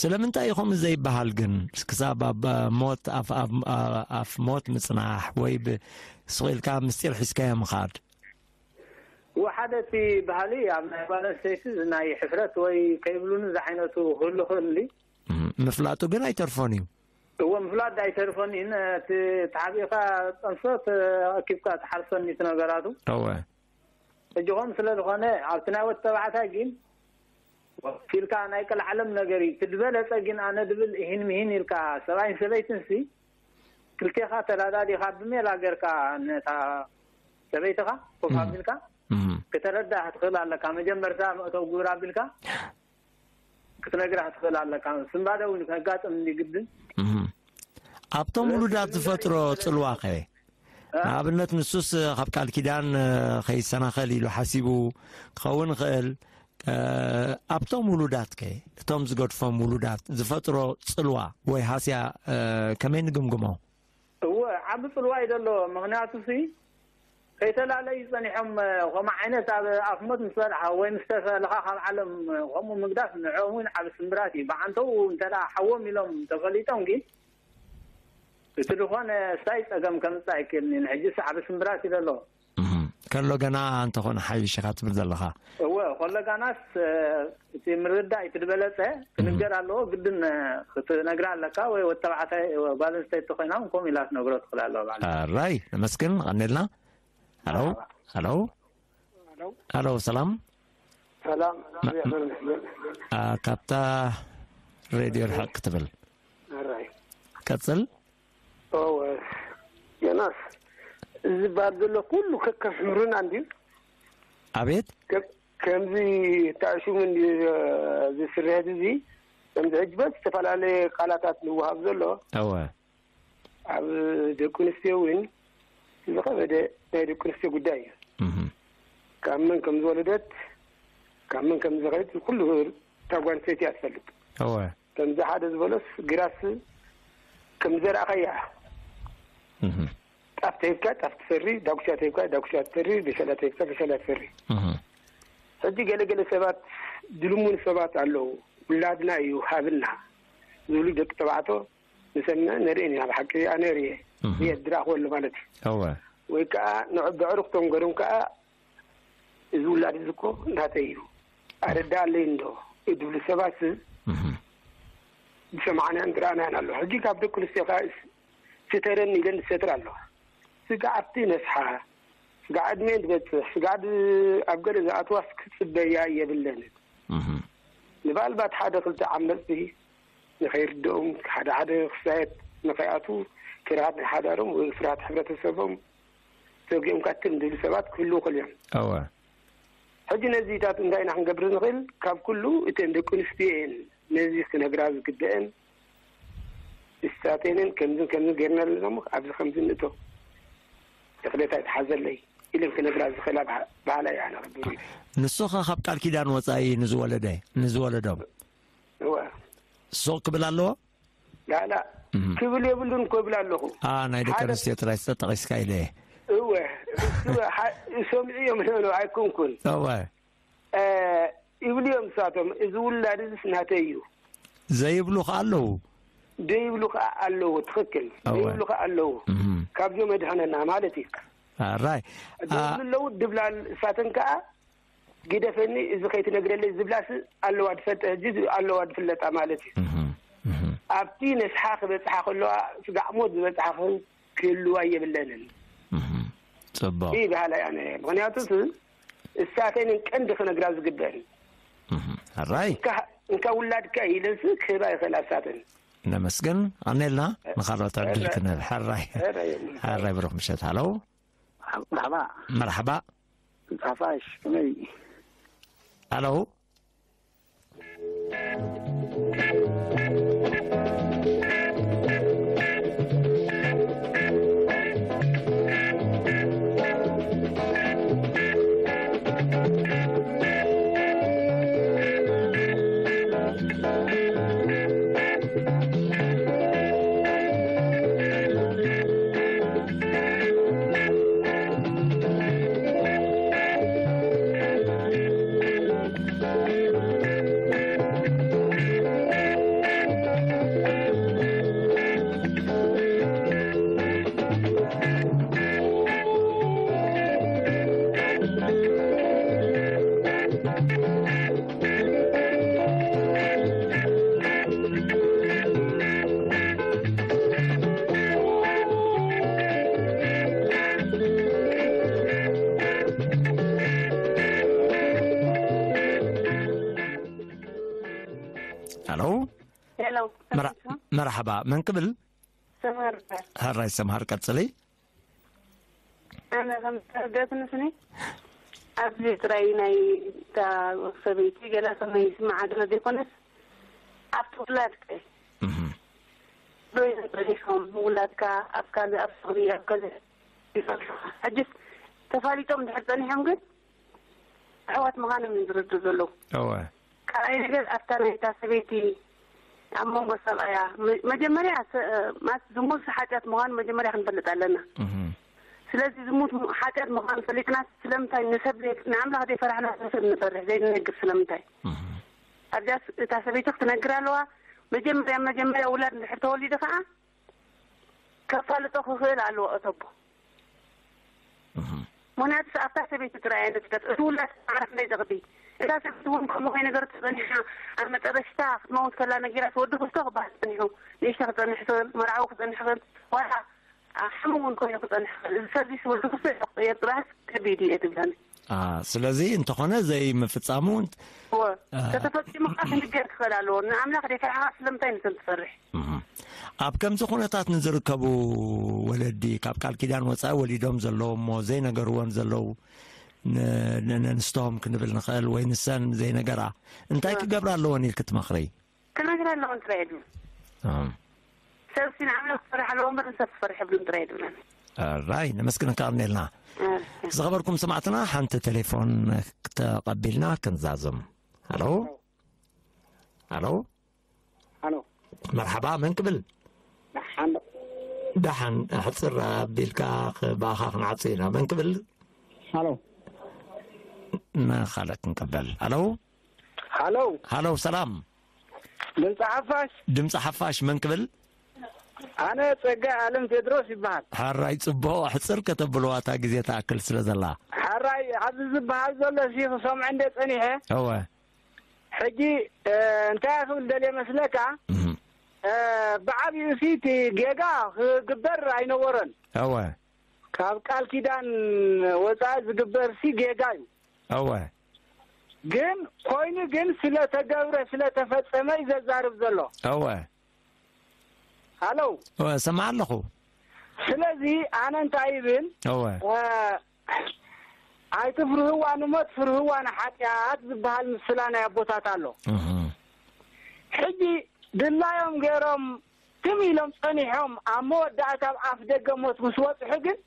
ስለምንታይ እዩ ከምኡ ዘይበሃል ግን? ክሳብ ኣብ ሞት ኣፍ- ኣብ- ኣፍ ሞት ምጽናሕ ወይ ብ- ስቕ ኢልካ ምስጢር ሒዝካዮ ምኻድ? እወ ሓደ እቲ ባህሊ ኣብ ናይ ጓል ኣንስተይቲ ናይ ሕፍረት ወይ ከይብሉኒ ዝዓይነቱ ክህሉ ክእል እዩ። እህ። ምፍላጡ ግን ኣይተርፎን እዩ። እወ ምፍላጥ ኣይተርፎን እዩ። እቲ ተሓቢእካ ጠንሶ ኣኪብካ ትሓርሰኒ እቲ ነገራቱ እወ ሕጂ ከም ስለ ዝኾነ ኣብቲ ናይ ወዲ ተባዕታይ ግን ኢልካ ናይ ቀልዓለም ነገር እዩ። እቲ ዝበለጸ ግን ኣነ ድብል እሂን ምሂን ኢልካ ሰብኣይን ሰበይትን ሲ ክልቴኻ ተዳዳዲኻ ብሜላ ጌርካ ነታ ሰበይትኻ ኮፍ ኣቢልካ እህ። ክተረዳእ ክትኽእል ኣለካ። መጀመርታ መእተው ግብር ኣቢልካ ክትነግራ ክትኽእል ኣለካ። ስንባደ እውን ከጋጥም እንዲ ግድን እህ። ኣብቶም ውሉዳት ዝፈጥሮ ጽልዋ ኸ? ንኣብነት ንሱስ ካብ ቃል ኪዳን እ፣ ከይሰናኸል ኢሉ ሓሲቡ ክኸውን ይኽእል። እ፣ ኣብቶም ውሉዳት ከ እቶም ዝገድፎም ውሉዳት ዝፈጥሮ ጽልዋ ወይ ሃስያ እ፣ ከመይ ንግምግሞ? እወ ዓቢ ጽልዋ እዩ ዘሎ። ምኽንያቱ ሲ ከይተላለዩ ጸኒሖም እ፣ ከምኡ ዓይነት ኣብ ኣፍሞት ምስ በልሓ ወይ ምስ ተፈለኻ ካብ ዓለም እ፣ ከምኡ ምግዳፍ ንዕኦም እውን ዓቢ ስምብራት እዩ። ብዓንተው እንተ ደኣ ሓዎም ኢሎም ተፈሊጦም ግን እቲ ዝኾነ ስታይ ጸገም ከምጽእ ኣይክእልን እዩ። ንሕጂ ሲ ዓቢ ስምብራት እዩ ዘሎ። እህ። ከሎ ገና እንተኾነ ሓይሽ ኢኻ ትብል ዘለኻ። እወ ኮለጋናስ እ፣ እቲ ምርዳእ እዩ ትድበለጸ ክንገር ኣለዎ ግድን እ፣ ክትነግራ ኣለካ ወይ ወዲ ተባዕታይ እ፣ ጓል ኣንስተይቲ ኮይና እውን ከምኡ ኢላ ትነግሮ ትኽእል ኣለዋ ባዕላ። ራይ ነመስግን ቀንዴልና። ሃሎ ሃሎ ሃሎ ሰላም ሰላም አ፣ ካብታ ሬድዮ ርሕቅ ክትብል ኣራይ ቀጽል። ዮናስ፣ እዚ ባር ዘሎ ኩሉ ከከም ሕምሩና እንድዩ። ኣቤት ከም- ከምዚ ተዕሽሙ እንድዩ ዝስርሕት እዚ። ከምዚ ሕጂ በ ዝተፈላለየ ቃላታት ንወሃብ ዘሎ እወ ኣብ ደቂ ኣንስትዮ እውን ዝኸበደ ናይ ደቂ ኣንስትዮ ጉዳይ እዩ። እህ። ካብ መን ከም ዝወለደት ካብ መን ከም ዝኸይድ ኩሉ እታ ጓል ኣንስተይቲ እያ ትፈልጥ። እወ ከምዚ ሓደ ዝበሎስ ግራስ ከም ዘርኣኸያ እህ። ጣፍ ተሂብካ ጣፍ ትፈሪ፣ ዳጉሻ ተሂብካ ዳጉሻ ትፈሪ፣ በሸላ ተሂብካ በሸላ ትፈሪ። እህ። ሕጂ ገለገለ ሰባት ድልሙን ሰባት ኣለዉ። ውላድና እዩ ሃብና ዝብሉ ደቂ ተባዕቶ ንሰምዕ ነርእን ኢና። ብሓቂ ኣነ ርእየ እህ። ርእየ ዝረኣኽበሉ ማለት እዩ። እወ ወይ ከዓ ንዕ- ብዕሩኽቶም ገሮም ከዓ እዚ ውላድ እዚ እኮ ናተይ እዩ ኣረዳ ኣለይ እንዶ ዝብሉ ሰባት እህ። ዝሰማዕናን ዝረኣናን ኣሎ። ሕጂ ካብ ደቂ ኣንስትዮ ከዓ ስ- ስተረኒ ኢለን ዝሰትር ኣለዋ። ስጋዕቲ ነስሓ ስጋዕ ዕድሜን ትበፅሕ ስጋዕ ድ- ኣብ ገለ ዝኣትዋስ ክፅበያ የብለንን። እህ። ንባልባት ሓደ ክልተ ዓመፅቲ ንኸይርድኦም ሓደ ሓደ ክሳየት ንኸይኣትዉ ፍርሃት ናይ ሓዳሮም ወይ ፍርሃት ሕብረተሰቦም ተጊኦም ካትል እንድብሉ ሰባት ክህልዉ ይኽእሉ እዮም። እወ ሕጂ ነዚታት እንታይ ኢና ክንገብር ንኽእል? ካብ ኩሉ እተን ደቂ ኣንስትዮ እየን ነዚ ክነግራ ዝግበአን። ንሳተንን ከምዝን ከምዝን ገይርና ኣለና እሞ ኣብዚ ከምዚ ንእቶ። ተኽሌታይ ተሓዘለይ ኢለን ክነግራ ዝኽእላ በሃ- በሃላይ ኣነ ክብሉ ኢለ። ንሱ ኸ ካብ ቃል ኪዳን ወጻኢ ንዝወለደ ንዝወለዶም እወ ሱቕ ክብል ኣለዎ? ላላ እም። ክብል የብሉን እኮ ይብል ኣለኹ። አ ናይ ደቂ ሓደ- ኣንስትዮ ጥራይ ተጠቒስካ ኢለ እየ። እወ እሱ ሓ- ሰሚዑ እዮም ይሆኑ ኣይኮንኩን። እወ እ፣ ይብሉ እዮም ንሳቶም፣ እዚ ውላድ እዚስ ናተይ እዩ ዘይብሉ ኸዓ ኣለዉ። ደይብሉ ከዓ ኣለዉ። ትኽክል እወ። ደይብሉ ከዓ ኣለዉ። እም። ካብዚኦም ኣድሕነና ማለት እዩ። ኣራይ። አ- ዝብሉ ኣለዉ፣ ድብላን እሳተን ከኣ፣ "ግደፈኒ፣ እዚ ከይትነግረለይ" ዝብላስ ኣለዋ፣ ዝፈልጠ ሕጂ ኣለዋ፣ ዝፍለጣ ማለት እዩ። እህ፣ እህ። ኣብቲ ነስሓ ክበጽሓ ከለዋ፣ ስጋዕ ሞት ዝበጽሓ ክህልዋ የብለንን። እህ። ጽቡቕ። ይህ በሃላይ ኣነ። ምኽንያቱ ስ-፣ እሳተንን ቀንዲ ክነግራ ዝግበእን። እህ። ኣራይ። እንካ፣ እንካ ውላድካ ኢለንስ ክህባ ይኽእል ኣብሳተን። ነመስግን። ኣኔልና ንኻልኦት ዕድል ሕራይ። ክንህብ። ሕራይ። ሕራይ። ሕራይ ብሩኽ ምሸት። ሃሎ። መርሓባ። መርሓባ። ጣፋሽ፣ ከመይ? ሃሎ። ሄሎ። ሄሎ። መራ-፣ መርሓባ፣ መን ክብል? ሰምሃር ይበሃል። ሕራይ ሰምሃር፣ ቀጽሊ። ኣነ ከም ዝተረደእትኒ ስኒ ኣብዚ ጥራይ ናይ እታ ሰበይቲ ገለ ከመይ ይስምዓ ድሮ ዘይኮነስ ኣብቲ ውላድከ እህ። ዶ እዮም ጸኒሖም? ውላድካ ኣብ ካልእ፣ ኣብ ፍቕሪ፣ ኣብ ካልእ ይፈልጡኻ። ሕጅስ ተፋሊጦም ድሕር ጸኒሖም ግን ኣሕዋት ምዃኖም እዮም ዝርድኡ ዘለዉ። እወ። ካልኣይ ነገር ኣብታ ናይታ ሰበይቲ ኣብ መንጎ ሰብኣያ መ-፣ መጀመርያ ሰ-፣ ማለት ዝሙት ሓጢኣት ምዃኑ መጀመርያ ክንፈልጥ ኣለና። እህ። ስለዚ ዝሙት ም-፣ ሓጢኣት ምዃኑ ፈሊጥና ስለምንታይ ንሰብ ዘይ-፣ ንኣምላኽ ዘይፈራሕና ንሰብ ንፈርሕ ዘይንነግር ስለምንታይ? እህ። ኣብዚኣስ እታ ሰበይቲ ክትነግር ኣለዋ። መጀመርያ፣ መጀመርያ ውላድ እንድሕር ተወሊዱ ኸዓ ከፋልጦ ክኽእል ኣለዎ እተቦ። እህ። ምኽንያቱ ኣብታ ሰበይቲ ጥራይ እያ ንፍጠር። እቲ ውላድ ማዕረ ክንደይ ዘቕቢ። እታ ሰበይቲ እውን ከምኡ ከይነገረት ተጸኒሓ፣ ኣብ መጠረሽታ ክትመውት ከላ ነጊራት ወዲ ክልተ ክበሃል ጸኒሑ። ንእሽቶ ክጸንሕ ይኽእል፣ መርዓዊ ክጸንሕ ይኽእል፣ ዋላ ሓሙ እውን ኮይኑ ክጸንሕ ይኽእል። እዚ ሰብዚ ወዲ ክልተ ክቕየር ጥራይስ ከቢድ እዩ እየ ትብለኒ። አ፣ ስለዚ እንተኾነ ዘይምፍጻሙ እንት-፣ እወ፣ አ፣ ተተፈጺሙ ከዓ ክንገር ክኽእል ኣለዎ። ንኣምላኽ ደይ ፈርሓኻ ስለምንታይ ንሰብ ትፈርሕ? እህ። ኣብ ከምዚ ኩነታት ንዝርከቡ ወለዲ፣ ካብ ቃል ኪዳን ወጻኢ ወሊዶም ዘለዉ እሞ ዘይነገርወን ዘለዉ፣ ን-፣ ን-፣ ነንስቶም ክንብል ንኽእል ወይ ንሰን ዘይነገራ፣ እንታይ እወ። ክገብራ ኣለወን ኢልኪ ትመኽሪ? ክነግራ ኣለወን ጥራይ የድልዩ። እም። ሰብሲ ንኣምላኽ ክፈርሕ ኣለዎ እምበር ንሰብ ክፈርሕ የብሉን ጥራይ የድልዩ። ራይ፣ ነመስግን፣ ከኣርኔልና። እም። ዝኸበርኩም ሰማዕትና፣ ሓንቲ ቴሌፎን ተቐቢልና ክንዛዝም። ሃሎ? ሃሎ? ሃሎ? መርሓባ፣ መን ክብል? ደሓን ዶ? ደሓን፣ ኣሕጽር ኣቢልካ ኽ-፣ ብኣኻ ክንዓጹ ኢና። መን ክብል? ሃሎ? ንኻልእ ክንቀበል። ሃሎ? ሃሎ? ሃሎ፣ ሰላም። ድምፂ ሓፋሽ? ድምፂ ሓፋሽ፣ መን ክብል? ኣነ ጸጋይ ኣለም ቴድሮስ ይበሃል። ሓራይ፣ ጽቡቕ፣ ኣሕጽር ከተብልዋ እታ ግዜ ትኣክል ስለ ዘላ። ሓራይ፣ ኣብዚ ዝበሃል ዘሎ ሲ ክሰምዖ እንደ ጸኒሐ። እወ። ሕጂ፣ እ፣ እንታይ ክብል ደልየ መስለካ? እህ። እ፣ ብዓብዩ ሲ እቲ ጌጋ ክግበር ኣይነበሮን። እወ። ካብ ቃል ኪዳን ወጻኢ ዝግበር ሲ ጌጋ እዩ። እወ። ግን ኮይኑ ግን ስለ ተገብረ፣ ስለ ተፈጸመ እዩ ዘዛርብ ዘሎ። እወ። ሃሎ። እወ፣ እሰምዕ ኣለኹ። ስለዚ ኣነ እንታይ ይብል? እወ። እ፣ ኣይትፍርህዋ ንሞት፣ ፍርህዋ ንሓጢኣት ዝበሃል ምስላ ናይ ኣቦታት ኣሎ። እህ። ሕጂ ድላዮም ገይሮም ትም ኢሎም ጸኒሖም ኣብ መወዳእታ ኣብ ኣፍ ደገ ሞት ምስ በጽሑ ግን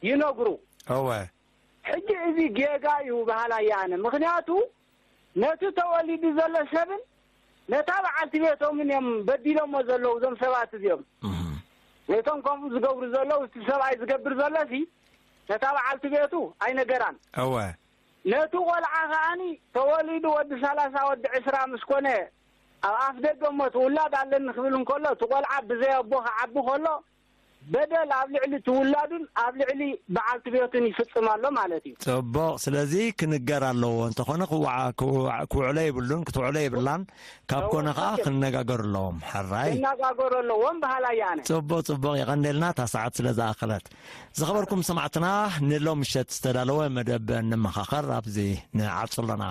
ይነግሩ። እወ። ሕጂ እዚ ጌጋ እዩ በሃላይ ኣነ። ምኽንያቱ ነቲ ተወሊዱ ዘሎ ሰብን ነታ በዓልቲ ቤቶምን እዮም በዲሎሞ ዘለዉ እዞም ሰባት እዚኦም። እህ። ነቶም ከምኡ ዝገብሩ ዘለዉ፣ እቲ ሰብኣይ ዝገብር ዘሎሲ ነታ በዓልቲ ቤቱ ኣይነገራን። እወ። ነቲ ቆልዓ ከኣኒ ተወሊዱ ወዲ ሰላሳ ወዲ ዕስራ ምስ ኮነ ኣብ ኣፍ ደገ እሞ እቲ ውላድ ኣለኒ ክብል እንከሎ እቲ ቆልዓ ብዘይ ኣቦ ክዓቢ ከሎ በደል ኣብ ልዕሊ ትውላዱን ኣብ ልዕሊ በዓልቲ ቤቱን ይፍጽም ኣሎ ማለት እዩ። ጽቡቕ። ስለዚ ክንገር ኣለዎ። እንተኾነ ክውዓ-፣ ክውዓ-፣ ክውዕሎ የብሉን፣ ክትውዕሎ የብላን። ካብ እወ፣ ኮነ ኸዓ ትክክል። ክነጋገሩ ኣለዎም። ሕራይ። ክነጋገሩ ኣለዎም በሃላይ ኣነ። ጽቡቕ፣ ጽቡቕ። የቐንደልና እታ ሰዓት ስለ ዝኣኸለት። ዝኸበርኩም ሰማዕትና፣ ንሎም ምሸት ዝተዳለወ መደብ ንመኻኸር ኣብዚ ንዓጹ ኣለና።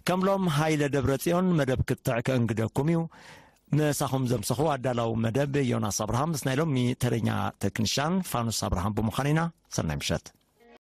ከም ሎም ሃይለ ደብረ ጽዮን መደብ ክትዕ ከእንግደኩም እዩ። ምሳኹም ዘምሰኹ ኣዳላዊ መደብ ዮናስ ኣብርሃም ምስ ናይ ሎሚ ተረኛ ተክንሻን ፋኑስ ኣብርሃም ብምዃን ኢና። ሰናይ ምሸት።